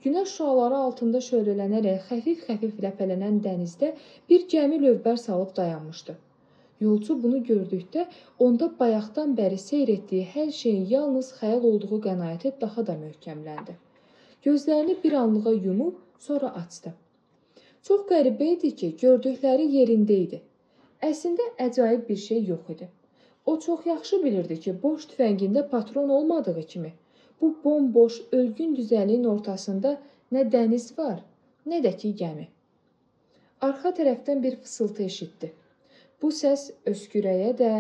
Günəş şüaları altında şöhlələnərək xəfif-xəfif ləpələnən dənizdə bir gəmi lövbər salıb dayanmışdı. Yolçu bunu gördükdə onda bayaqdan bəri seyr etdiyi hər şeyin yalnız xəyal olduğu qənaəti daha da möhkəmləndi. Gözlərini bir anlığa yumub, sonra açdı. Çox qəribə idi ki, gördükləri yerində idi. Əslində əcaib bir şey yox idi. O çox yaxşı bilirdi ki, boş tüfəngində patron olmadığı kimi, bu bomboş, ölgün düzənliyin ortasında nə dəniz var, nə də ki gəmi. Arxa tərəfdən bir fısıltı eşitdi. Bu səs öskürəyə də,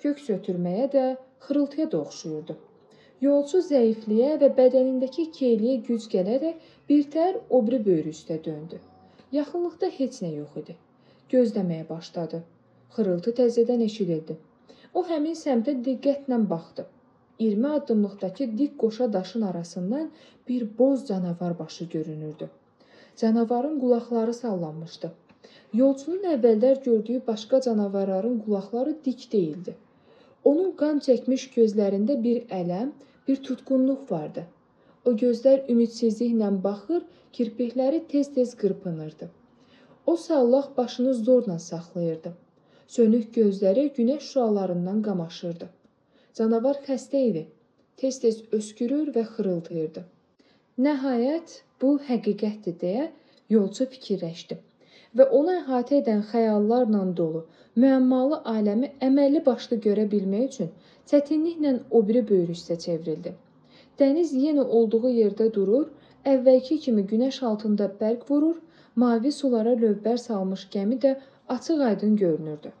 köks ötürməyə də, xırıltıya da oxşuyurdu. Yolçu zəifliyə və bədənindəki keyliyə güc gələrək birtəhər o biri böyrü üstə döndü. Yaxınlıqda heç nə yox idi. Gözləməyə başladı. Xırıltı təzədən eşidildi. O həmin səmtə diqqətlə baxdı. 20 addımlıqdakı dik qoşa daşın arasından bir boz canavar başı görünürdü. Canavarın qulaqları sallanmışdı. Yolçunun əvvəllər gördüyü başqa canavarların qulaqları dik deyildi. Onun qan çəkmiş gözlərində bir ələm, bir tutqunluq vardı. O gözlər ümidsizliklə baxır, kirpikləri tez-tez qırpınırdı. O sallaq başını zorla saxlayırdı. Sönük gözləri günəş şüalarından qamaşırdı. Canavar xəstə idi. Tez-tez öskürür və xırıldayırdı. Nəhayət, bu həqiqətdir deyə yolçu fikirləşdi və onu əhatə edən xəyallarla dolu, müəmmalı aləmi əməlli başlı görə bilmək üçün çətinliklə o biri böyrü üstə çevrildi. Dəniz yenə olduğu yerdə durur, əvvəlki kimi günəş altında bərq vurur, mavi sulara lövbər salmış gəmi də açıq-aydın görünürdü.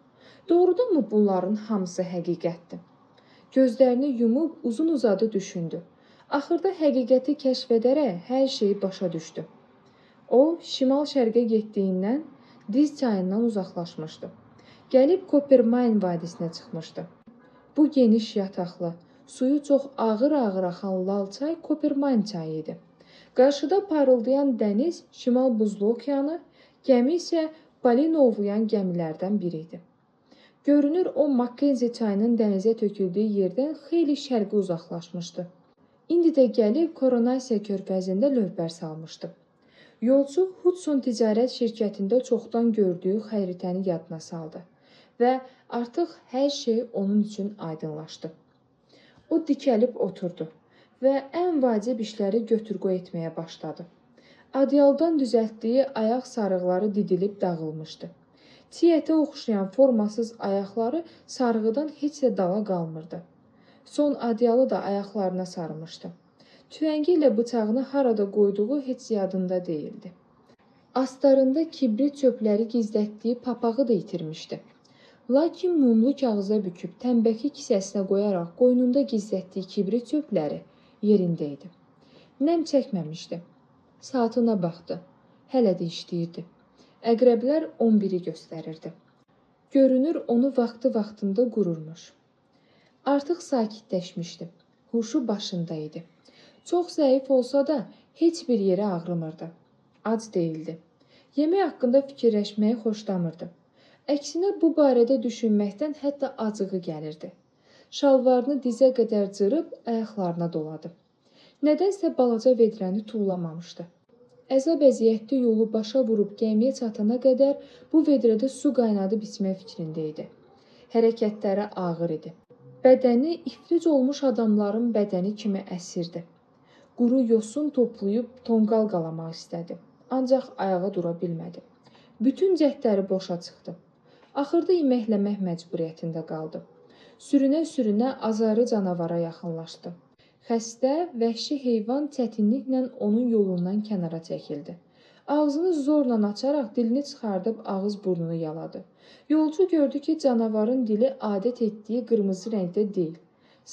Doğrudanmı bunların hamısı həqiqətdir? Gözlərini yumub uzun-uzadı düşündü. Axırda həqiqəti kəşf edərək hər şeyi başa düşdü. O, şimal-şərqə getdiyindən Diz çayından uzaqlaşmışdı. Gəlib Kopermayn vadisinə çıxmışdı. Bu geniş yataqlı, suyu çox ağır-ağır axan lal çay Kopermayn çayı idi. Qarşıda parıldayan dəniz Şimal Buzlu okeanı, gəmi isə balina ovlayan gəmilərdən biri idi. Görünür, o Makkenzi çayının dənizə töküldüyü yerdən xeyli şərqə uzaqlaşmışdı. İndi də gəlib Koronasiya körfəzində lövbər salmışdı. Yolçu Hudson ticarət şirkətində çoxdan gördüyü xəritəni yadına saldı Və artıq hər şey onun üçün aydınlaşdı. O dikəlib oturdu və ən vacib işləri götür-qoy etməyə başladı. Adyaldan düzəltdiyi ayaq sarıqları didilib dağılmışdı. Çiy ətə oxşayan formasız ayaqları sarğıdan heç də dala qalmırdı. Son adyalı da ayaqlarına sarmışdı. Tüfəngi ilə bıçağını harada qoyduğu heç yadında deyildi. Astarında kibrit çöpləri gizlətdiyi papağı da itirmişdi. Lakin mumlu kağıza büküb tənbəki kisəsinə qoyaraq qoynunda gizlətdiyi kibrit çöpləri yerində idi. Nəm çəkməmişdi. Saatına baxdı. Hələ də işləyirdi. Əqrəblər 11-i göstərirdi. Görünür, onu vaxtı-vaxtında qururmuş. Artıq sakitləşmişdi. Huşu başında idi. Çox zəif olsa da heç bir yerə ağrımırdı. Ac deyildi. Yemək haqqında fikirləşməyi xoşlamırdı. Əksinə bu barədə düşünməkdən hətta acığı gəlirdi. Şalvarını dizə qədər cırıb ayaqlarına doladı. Nədənsə balaca vedrəni tullamamışdı. Əzab-əziyyətli yolu başa vurub gəmiyə çatana qədər bu vedrədə su qaynadıb içmək fikrində idi. Hərəkətləri ağır idi. Bədəni iflic olmuş adamların bədəni kimi əsirdi. Quru yosun toplayıb tonqal qalamaq istədi. Ancaq ayağa dura bilmədi. Bütün cəhdləri boşa çıxdı. Axırda iməkləmək məcburiyyətində qaldı. Sürünə-sürünə azarlı canavara yaxınlaşdı. Xəstə, vəhşi heyvan çətinliklə onun yolundan kənara çəkildi. Ağzını zorla açaraq dilini çıxardıb ağız burnunu yaladı. Yolcu gördü ki, canavarın dili adət etdiyi qırmızı rəngdə deyil,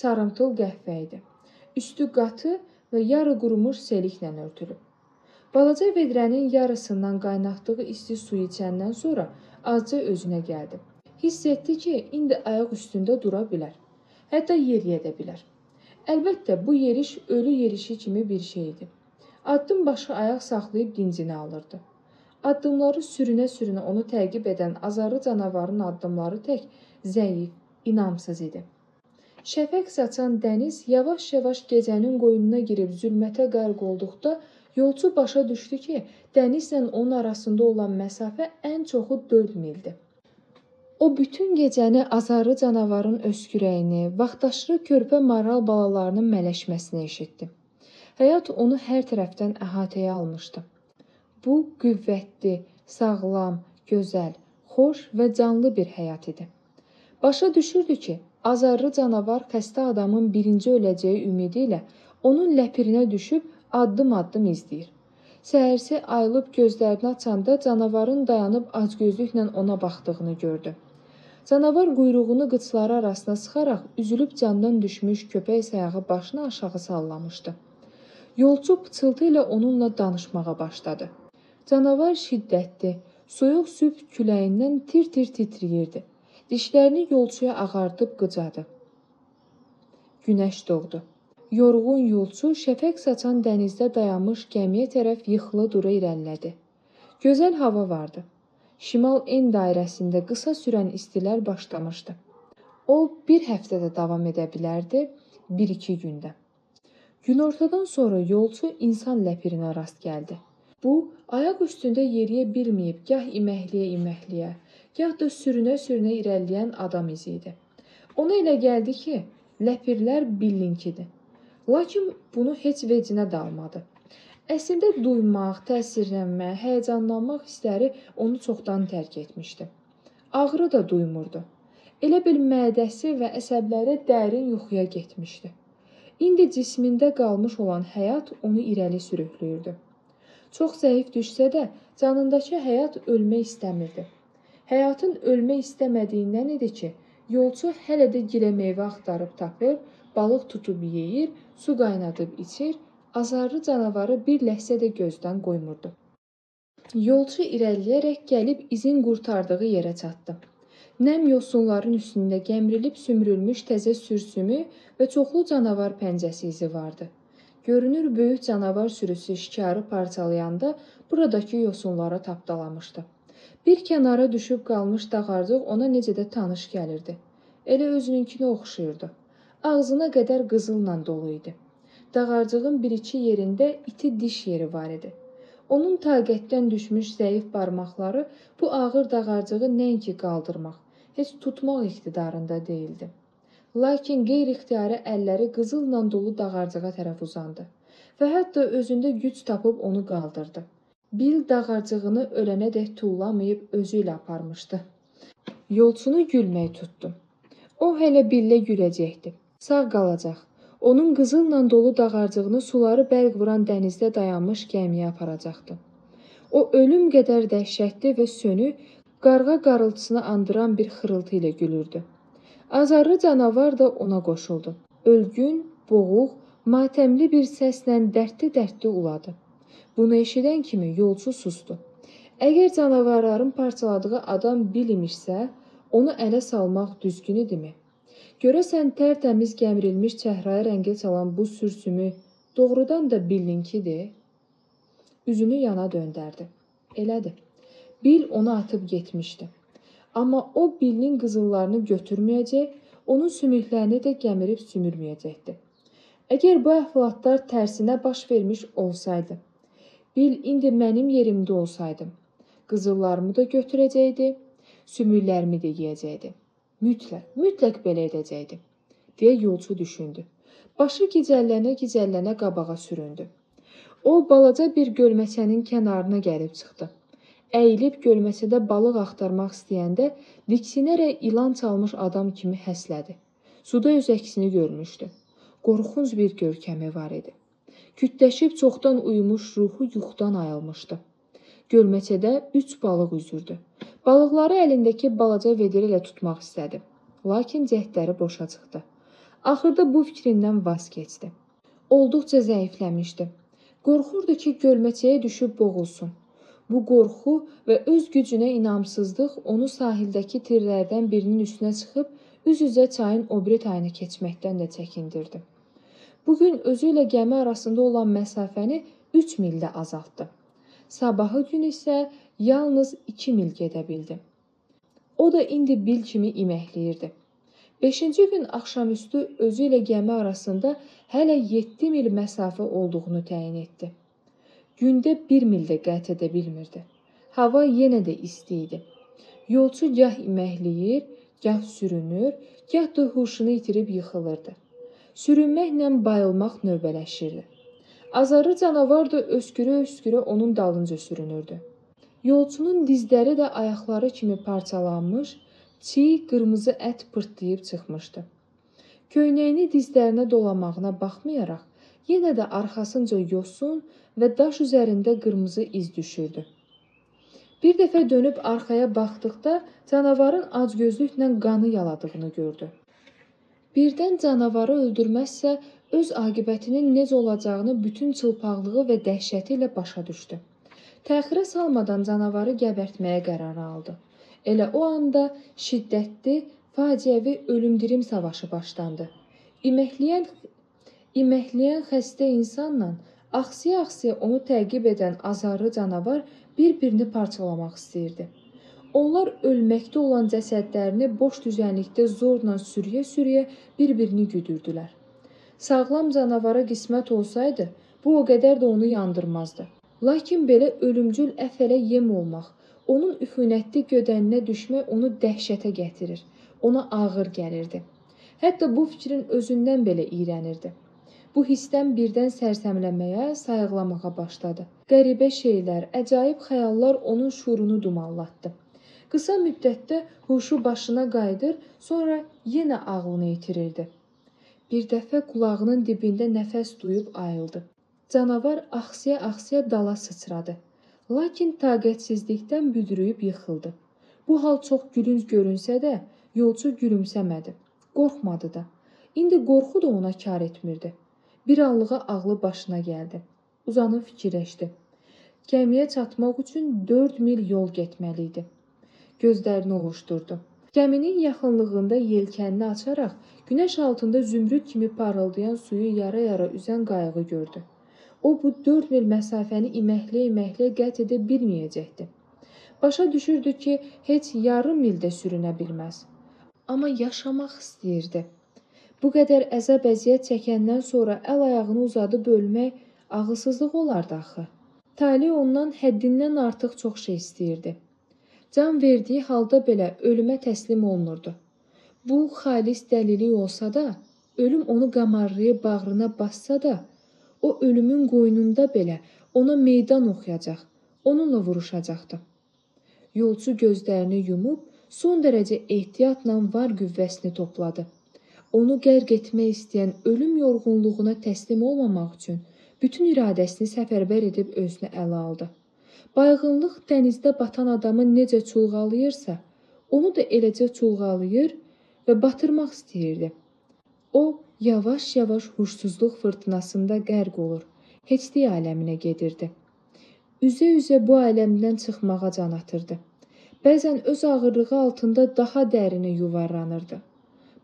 sarımtıl qəhvə idi. Üstü qatı və yarı qurumuş seliklə örtülüb. Balaca vedrənin yarısından qaynatdığı isti suyu içəndən sonra azca özünə gəldi. Hiss etdi ki, indi ayaq üstündə dura bilər. Hətta yeriyə də bilər. Əlbəttə, bu yeriş ölü yerişi kimi bir şey idi. Addım başı ayaq saxlayıb dincini alırdı. Addımları sürünə-sürünə onu təqib edən azarlı canavarın addımları tək zəif, inamsız idi. Şəfəq saçan dəniz yavaş-yavaş gecənin qoynuna girib zülmətə qərq olduqda yolçu başa düşdü ki, dənizlə onun arasında olan məsafə ən çoxu 4 mildir. O bütün gecəni azarlı canavarın öskürəyini, vaxtaşırı körpə maral balalarının mələşməsini eşitdi. Həyat onu hər tərəfdən əhatəyə almışdı. Bu qüvvətli, sağlam, gözəl, xoş və canlı bir həyat idi. Başa düşürdü ki, azarlı canavar xəstə adamın birinci öləcəyi ümidi ilə onun ləpirinə düşüb addım-addım izləyir. Səhərsi ayılıb gözlərini açanda canavarın dayanıb acgözlüklə ona baxdığını gördü. Canavar quyruğunu qıçları arasına sıxaraq üzülüb candan düşmüş köpək sayağı başını aşağı sallamışdı. Yolçu pıçıltı ilə onunla danışmağa başladı. Canavar şiddətli, soyuq sübh küləyindən tir-tir titriyirdi. Dişlərini yolçuya ağardıb qıcadı. Günəş doğdu. Yorğun yolçu şəfəq saçan dənizdə dayanmış gəmiyə tərəf yıxıla dura irəlilədi. Gözəl hava vardı. Şimal en dairəsində qısa sürən istilər başlamışdı. O bir həftədə davam edə bilərdi, 1-2 gündə. Günortadan sonra yolçu insan ləpirinə rast gəldi. Bu, ayaq üstündə yeriyə bilməyib, gah iməkliyə-iməkliyə, gah da sürünə-sürünə irəliləyən adam izi idi. Ona elə gəldi ki, ləpirlər billinkidir. Lakin bunu heç vecinə dalmadı. Əslində duymaq, təsirlənmək, həyəcanlanmaq hissləri onu çoxdan tərk etmişdi. Ağrı da duymurdu. Elə bil mədəsi və əsəbləri dərin yuxuya getmişdi. İndi cismində qalmış olan həyat onu irəli sürükləyirdi. Çox zəif düşsə də canındakı həyat ölmək istəmirdi. Həyatın ölmək istəmədiyindən idi ki, yolçu hələ də gilə meyvə axtarıb tapır, balıq tutub yeyir, su qaynadıb içir, azarlı canavarı bir ləhzə də gözdən qoymurdu. Yolçu irəliləyərək gəlib izin qurtardığı yerə çatdı. Nəm yosunların üstündə gəmrilib sümrülmüş təzə sürsümü və çoxlu canavar pəncəsi izi vardı. Görünür, böyük canavar sürüsü şikarı parçalayanda buradakı yosunlara tapdalamışdı. Bir kənara düşüb qalmış dağarcıq ona necə də tanış gəlirdi. Elə özününkinə oxşayırdı. Ağzına qədər qızılla dolu idi. Dağarcığın bir-iki yerində iti diş yeri var idi. Onun taqətdən düşmüş zəif barmaqları bu ağır dağarcığı nəinki qaldırmaq, heç tutmaq iqtidarında deyildi. Lakin qeyri-ixtiyari əlləri qızılla dolu dağarcığa tərəf uzandı və hətta özündə güc tapıb onu qaldırdı. Bil dağarcığını ölənədək tullamayıb özü ilə aparmışdı. Yolçunu gülmək tutdu. O hələ Billə güləcəkdi. Sağ qalacaq. Onun qızılla dolu dağarcığını suları bərq vuran dənizdə dayanmış gəmiyə aparacaqdı. O ölüm qədər dəhşətli və sönük, qarğa qarıltısını andıran bir xırıltı ilə gülürdü. Azarlı canavar da ona qoşuldu. Ölgün, boğuq, matəmli bir səslə dərdli-dərdli uladı. Bunu eşidən kimi yolçu sustu. Əgər canavarların parçaladığı adam Bil imişsə, onu ələ salmaq düzgün idimi? Görəsən tərtəmiz gəmirilmiş çəhrayı rəngə çalan bu sürsümü doğrudan da Billinkidir? Üzünü yana döndərdi. Elədir. Bil onu atıb getmişdi. Amma o Billin qızıllarını götürməyəcək, onun sümüklərini də gəmirib sümürməyəcəkdi. Əgər bu əhvalatlar tərsinə baş vermiş olsaydı, Bil indi mənim yerimdə olsaydı, qızıllarımı da götürəcəkdi, sümüklərimi də yeyəcəkdi. Mütləq, mütləq belə edəcəkdi, deyə yolçu düşündü. Başı gicəllənə-gicəllənə qabağa süründü. O, balaca bir gölməçənin kənarına gəlib çıxdı. Əyilib gölməçədə balıq axtarmaq istəyəndə diksinərək ilan çalmış adam kimi həslədi. Suda öz əksini görmüşdü. Qorxunc bir görkəmi var idi. Kütləşib çoxdan uyumuş ruhu yuxudan ayılmışdı. Gölməçədə 3 balıq üzürdü. Balıqları əlindəki balaca vedrə ilə tutmaq istədi. Lakin cəhdləri boşa çıxdı. Axırda bu fikrindən vaz keçdi. Olduqca zəifləmişdi. Qorxurdu ki, gölməçəyə düşüb boğulsun. Bu qorxu və öz gücünə inamsızlıq onu sahildəki tirlərdən birinin üstünə çıxıb üz-üzə çayın o biri tayını keçməkdən də çəkindirdi. Bugün özü ilə gəmi arasında olan məsafəni 3 mildə azaltdı. Sabahı gün isə yalnız 2 mil gedə bildi. O da indi Bil kimi iməkləyirdi. 5-ci gün axşamüstü özü ilə gəmi arasında hələ 7 mil məsafə olduğunu təyin etdi. Gündə 1 mil də qət edə bilmirdi. Hava yenə də isti idi. Yolçu gah iməkləyir, gah sürünür, gah da huşunu itirib yıxılırdı. Sürünməklə bayılmaq növbələşirdi. Azarlı canavar da öskürə-öskürə onun dalınca sürünürdü. Yolçunun dizləri də ayaqları kimi parçalanmış, çiy qırmızı ət pırtlayıb çıxmışdı. Köynəyini dizlərinə dolamağına baxmayaraq, yenə də arxasınca yosun və daş üzərində qırmızı iz düşürdü. Bir dəfə dönüb arxaya baxdıqda canavarın acgözlüklə qanı yaladığını gördü. Birdən canavarı öldürməzsə, öz aqibətinin necə olacağını bütün çılpaqlığı və dəhşəti ilə başa düşdü. Təxirə salmadan canavarı gəbərtməyə qərarı aldı. Elə o anda şiddətli, faciəvi ölümdirim savaşı başlandı. İməkləyən xəstə insanla axsiya-axsiya onu təqib edən azarlı canavar bir-birini parçalamaq istəyirdi. Onlar ölməkdə olan cəsədlərini boş düzənlikdə zorla sürüyə-sürüyə bir-birini güdürdülər. Sağlam canavara qismət olsaydı, bu o qədər də onu yandırmazdı. Lakin belə ölümcül əfələ yem olmaq, onun üfunətli gödəninə düşmək onu dəhşətə gətirir, ona ağır gəlirdi. Hətta bu fikrin özündən belə iyrənirdi. Bu hissdən birdən sərsəmləməyə, sayıqlamağa başladı. Qəribə şeylər, əcaib xəyallar onun şuurunu dumanlatdı. Qısa müddətdə huşu başına qayıdır, sonra yenə ağlını itirirdi. Bir dəfə qulağının dibində nəfəs duyub ayıldı. Canavar axsiya-axsiya dala sıçradı. Lakin taqətsizlikdən büdrüyüb yıxıldı. Bu hal çox gülünc görünsə də, yolçu gülümsəmədi. Qorxmadı da. İndi qorxu da ona kar etmirdi. Bir anlığa ağlı başına gəldi. Uzanıb fikirləşdi. Gəmiyə çatmaq üçün 4 mil yol getməli idi. Gözlərini ovuşdurdu. Gəminin yaxınlığında yelkənini açaraq günəş altında zümrüd kimi parıldayan suyu yara-yara üzən qayığı gördü. O bu 4 mil məsafəni iməkləyə-iməkləyə qət edə bilməyəcəkdi. Başa düşürdü ki, heç yarım mil də sürünə bilməz. Amma yaşamaq istəyirdi. Bu qədər əzab-əziyyət çəkəndən sonra əl-ayağını uzadıb ölmək ağılsızlıq olardı axı. Tale ondan həddindən artıq çox şey istəyirdi. Can verdiyi halda belə ölümə təslim olmurdu. Bu xalis dəlilik olsa da, ölüm onu qamarlayıb bağrına bassa da, o ölümün qoynunda belə ona meydan oxuyacaq, onunla vuruşacaqdı. Yolçu gözlərini yumub, son dərəcə ehtiyatla var qüvvəsini topladı. Onu qərq etmək istəyən ölüm yorğunluğuna təslim olmamaq üçün bütün iradəsini səfərbər edib özünü ələ aldı. Bayğınlıq dənizdə batan adamı necə çulğalayırsa, onu da eləcə çulğalayır və batırmaq istəyirdi. O, yavaş-yavaş huşsuzluq fırtınasında qərq olur, heçlik aləminə gedirdi. Üzə-üzə bu aləmdən çıxmağa can atırdı. Bəzən öz ağırlığı altında daha dərinə yuvarlanırdı.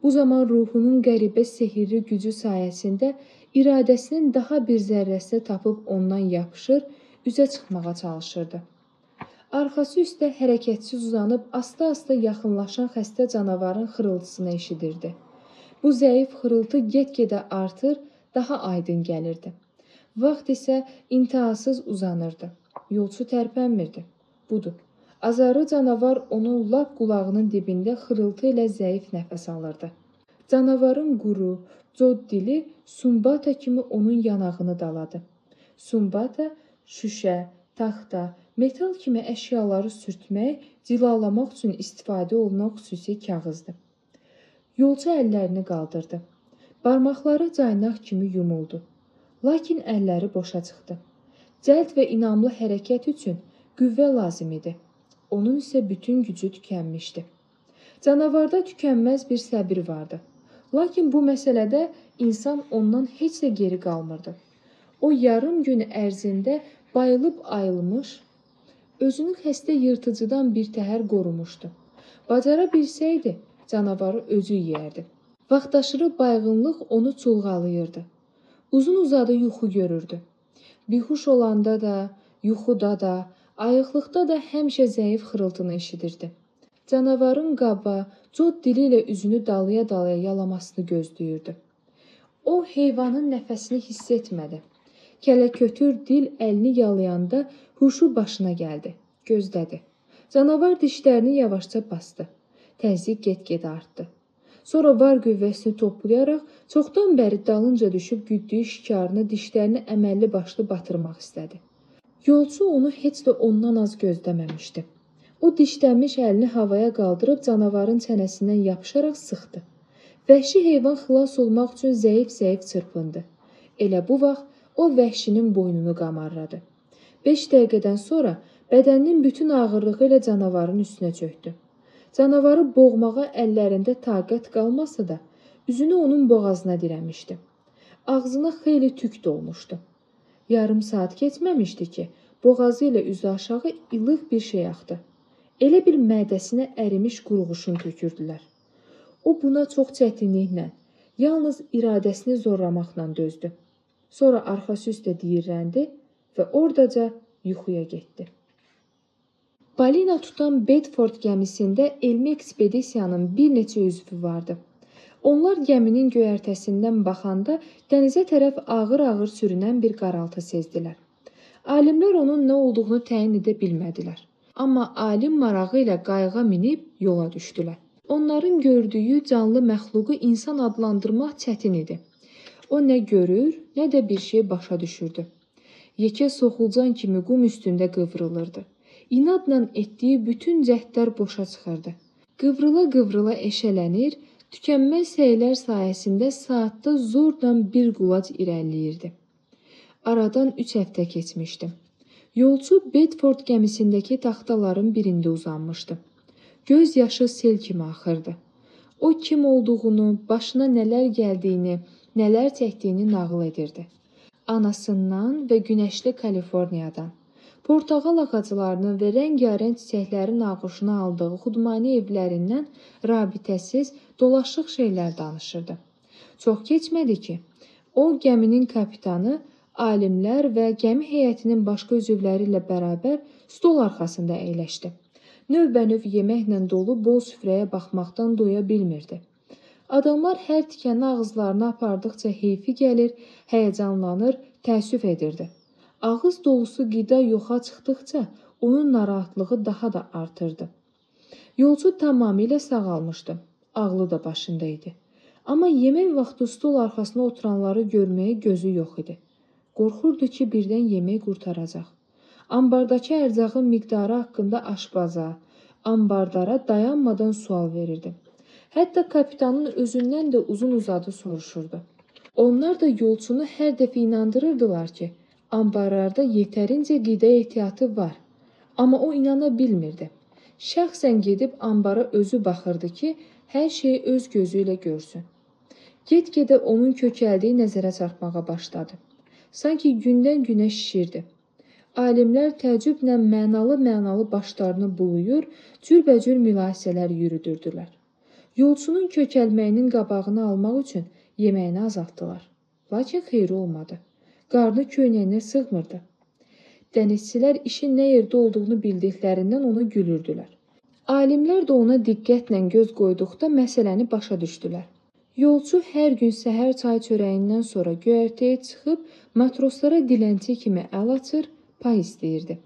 Bu zaman ruhunun qəribə sehirli gücü sayəsində iradəsinin daha bir zərrəsini tapıb ondan yapışır, üzə çıxmağa çalışırdı. Arxası üstə hərəkətsiz uzanıb asta-asta yaxınlaşan xəstə canavarın xırıltısını eşidirdi. Bu zəif xırıltı get-gedə artır, daha aydın gəlirdi. Vaxt isə intihasız uzanırdı. Yolçu tərpənmirdi. Budur. Azarlı canavar onun lap qulağının dibində xırıltı ilə zəif nəfəs alırdı. Canavarın quru, cod dili sumbata kimi onun yanağını daladı. Sumbata şüşə, taxta, metal kimi əşyaları sürtmək, cilalamaq üçün istifadə olunan xüsusi kağızdır. Yolçu əllərini qaldırdı. Barmaqları caynaq kimi yumuldu. Lakin əlləri boşa çıxdı. Cəld və inamlı hərəkət üçün qüvvə lazım idi. Onun isə bütün gücü tükənmişdi. Canavarda tükənməz bir səbir vardı. Lakin bu məsələdə insan ondan heç də geri qalmırdı. O yarım gün ərzində bayılıb ayılmış, özünü xəstə yırtıcıdan bir təhər qorumuşdu. Bacara bilsəydi, canavarı özü yeyərdi. Vaxtaşırı bayğınlıq onu çulğalayırdı. Uzun-uzadı yuxu görürdü. Bihuş olanda da, yuxuda da, ayıqlıqda da həmişə zəif xırıltını eşidirdi. Canavarın qaba, cod dili ilə üzünü dalaya-dalaya yalamasını gözləyirdi. O, heyvanın nəfəsini hiss etmədi. Kələkötür dil əlini yalayanda huşu başına gəldi, gözlədi. Canavar dişlərini yavaşca bastı. Təzyiq get-gedə artdı. Sonra var qüvvəsini toplayaraq çoxdan bəri dalınca düşüb güddüyü şikarını dişlərini əməlli başlı batırmaq istədi. Yolçu onu heç də ondan az gözləməmişdi. O dişlənmiş əlini havaya qaldırıb canavarın çənəsindən yapışaraq sıxdı. Vəhşi heyvan xilas olmaq üçün zəif-zəif çırpındı. Elə bu vaxt o vəhşinin boynunu qamarladı. 5 dəqiqədən sonra bədəninin bütün ağırlığı ilə canavarın üstünə çökdü. Canavarı boğmağa əllərində taqət qalmasa da, üzünü onun boğazına dirəmişdi. Ağzına xeyli tük dolmuşdu. Yarım saat keçməmişdi ki, boğazı ilə üzü aşağı ilıq bir şey axdı. Elə bil mədəsinə ərimiş qurğuşun tökürdülər. O buna çox çətinliklə, yalnız iradəsini zorlamaqla dözdü. Sonra arxası üstə diyirləndi və oradaca yuxuya getdi. Balina tutan Bedford gəmisində elmi ekspedisiyanın bir neçə üzvü vardı. Onlar gəminin göyərtəsindən baxanda dənizə tərəf ağır-ağır sürünən bir qaraltı sezdilər. Alimlər onun nə olduğunu təyin edə bilmədilər. Amma alim marağı ilə qayığa minib yola düşdülər. Onların gördüyü canlı məxluqu insan adlandırmaq çətin idi. O nə görür, nə də bir şey başa düşürdü. Yekə soxulcan kimi qum üstündə qıvrılırdı. İnadla etdiyi bütün cəhdlər boşa çıxırdı. Qıvrıla-qıvrıla eşələnir, tükənməz səylər sayəsində saatda zorla bir qulac irəliləyirdi. Aradan 3 həftə keçmişdi. Yolçu Bedford gəmisindəki taxtaların birində uzanmışdı. Göz yaşı sel kimi axırdı. O kim olduğunu, başına nələr gəldiyini, nələr çəkdiyini nağıl edirdi. Anasından və günəşli Kaliforniyadan, portağal ağaclarının və rəngarəng çiçəklərin ağuşuna aldığı xudmani evlərindən rabitəsiz, dolaşıq şeylər danışırdı. Çox keçmədi ki, o gəminin kapitanı, alimlər və gəmi heyətinin başqa üzvləri ilə bərabər stol arxasında əyləşdi. Növbənöv yeməklə dolu bol süfrəyə baxmaqdan doya bilmirdi. Adamlar hər tikəni ağızlarına apardıqca heyfi gəlir, həyəcanlanır, təəssüf edirdi. Ağız dolusu qida yoxa çıxdıqca onun narahatlığı daha da artırdı. Yolçu tamamilə sağalmışdı. Ağlı da başında idi. Amma yemək vaxtı stol arxasına oturanları görməyə gözü yox idi. Qorxurdu ki, birdən yemək qurtaracaq. Ambardakı ərzağın miqdarı haqqında aşpaza, ambardara dayanmadan sual verirdi. Hətta kapitanın özündən də uzun-uzadı soruşurdu. Onlar da yolçunu hər dəfə inandırırdılar ki, ambarlarda yetərincə qida ehtiyatı var. Amma o inana bilmirdi. Şəxsən gedib ambara özü baxırdı ki, hər şeyi öz gözü ilə görsün. Get-gedə onun kökəldiyi nəzərə çarpmağa başladı. Sanki gündən-günə şişirdi. Alimlər təəccüblə mənalı-mənalı başlarını buluyur, cürbəcür mülahizələr yürüdürdülər. Yolçunun kökəlməyinin qabağını almaq üçün yeməyini azaltdılar. Lakin xeyri olmadı. Qarnı köynəyinə sığmırdı. Dənizçilər işin nə yerdə olduğunu bildiklərindən ona gülürdülər. Alimlər də ona diqqətlə göz qoyduqda məsələni başa düşdülər. Yolçu hər gün səhər çay çörəyindən sonra göyərtəyə çıxıb matroslara dilənçi kimi əl açır, pay istəyirdi.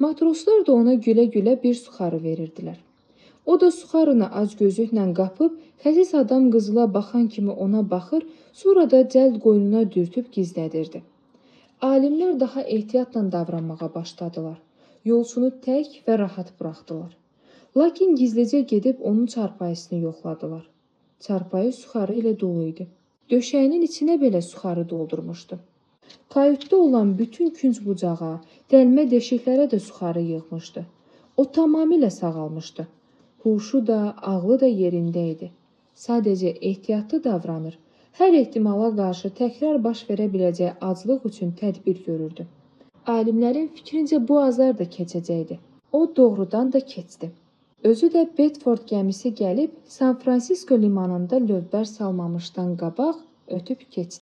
Matroslar da ona gülə-gülə bir suxarı verirdilər. O da suxarını acgözlüklə qapıb, xəsis adam qızıla baxan kimi ona baxır, sonra da cəld qoynuna dürtüb gizlədirdi. Alimlər daha ehtiyatla davranmağa başladılar. Yolçunu tək və rahat buraxdılar. Lakin gizlicə gedib onun çarpayısını yoxladılar. Çarpayı suxarı ilə dolu idi. Döşəyinin içinə belə suxarı doldurmuşdu. Kayutda olan bütün künc-bucağa, dəlmə deşiklərə də suxarı yığmışdı. O tamamilə sağalmışdı. Huşu da, ağlı da yerində idi. Sadəcə ehtiyatlı davranır, hər ehtimala qarşı təkrar baş verə biləcək aclıq üçün tədbir görürdü. Alimlərin fikrincə bu azar da keçəcəkdi. O doğrudan da keçdi. Özü də Bedford gəmisi gəlib San Fransisko limanında lövbər salmamışdan qabaq ötüb keçdi.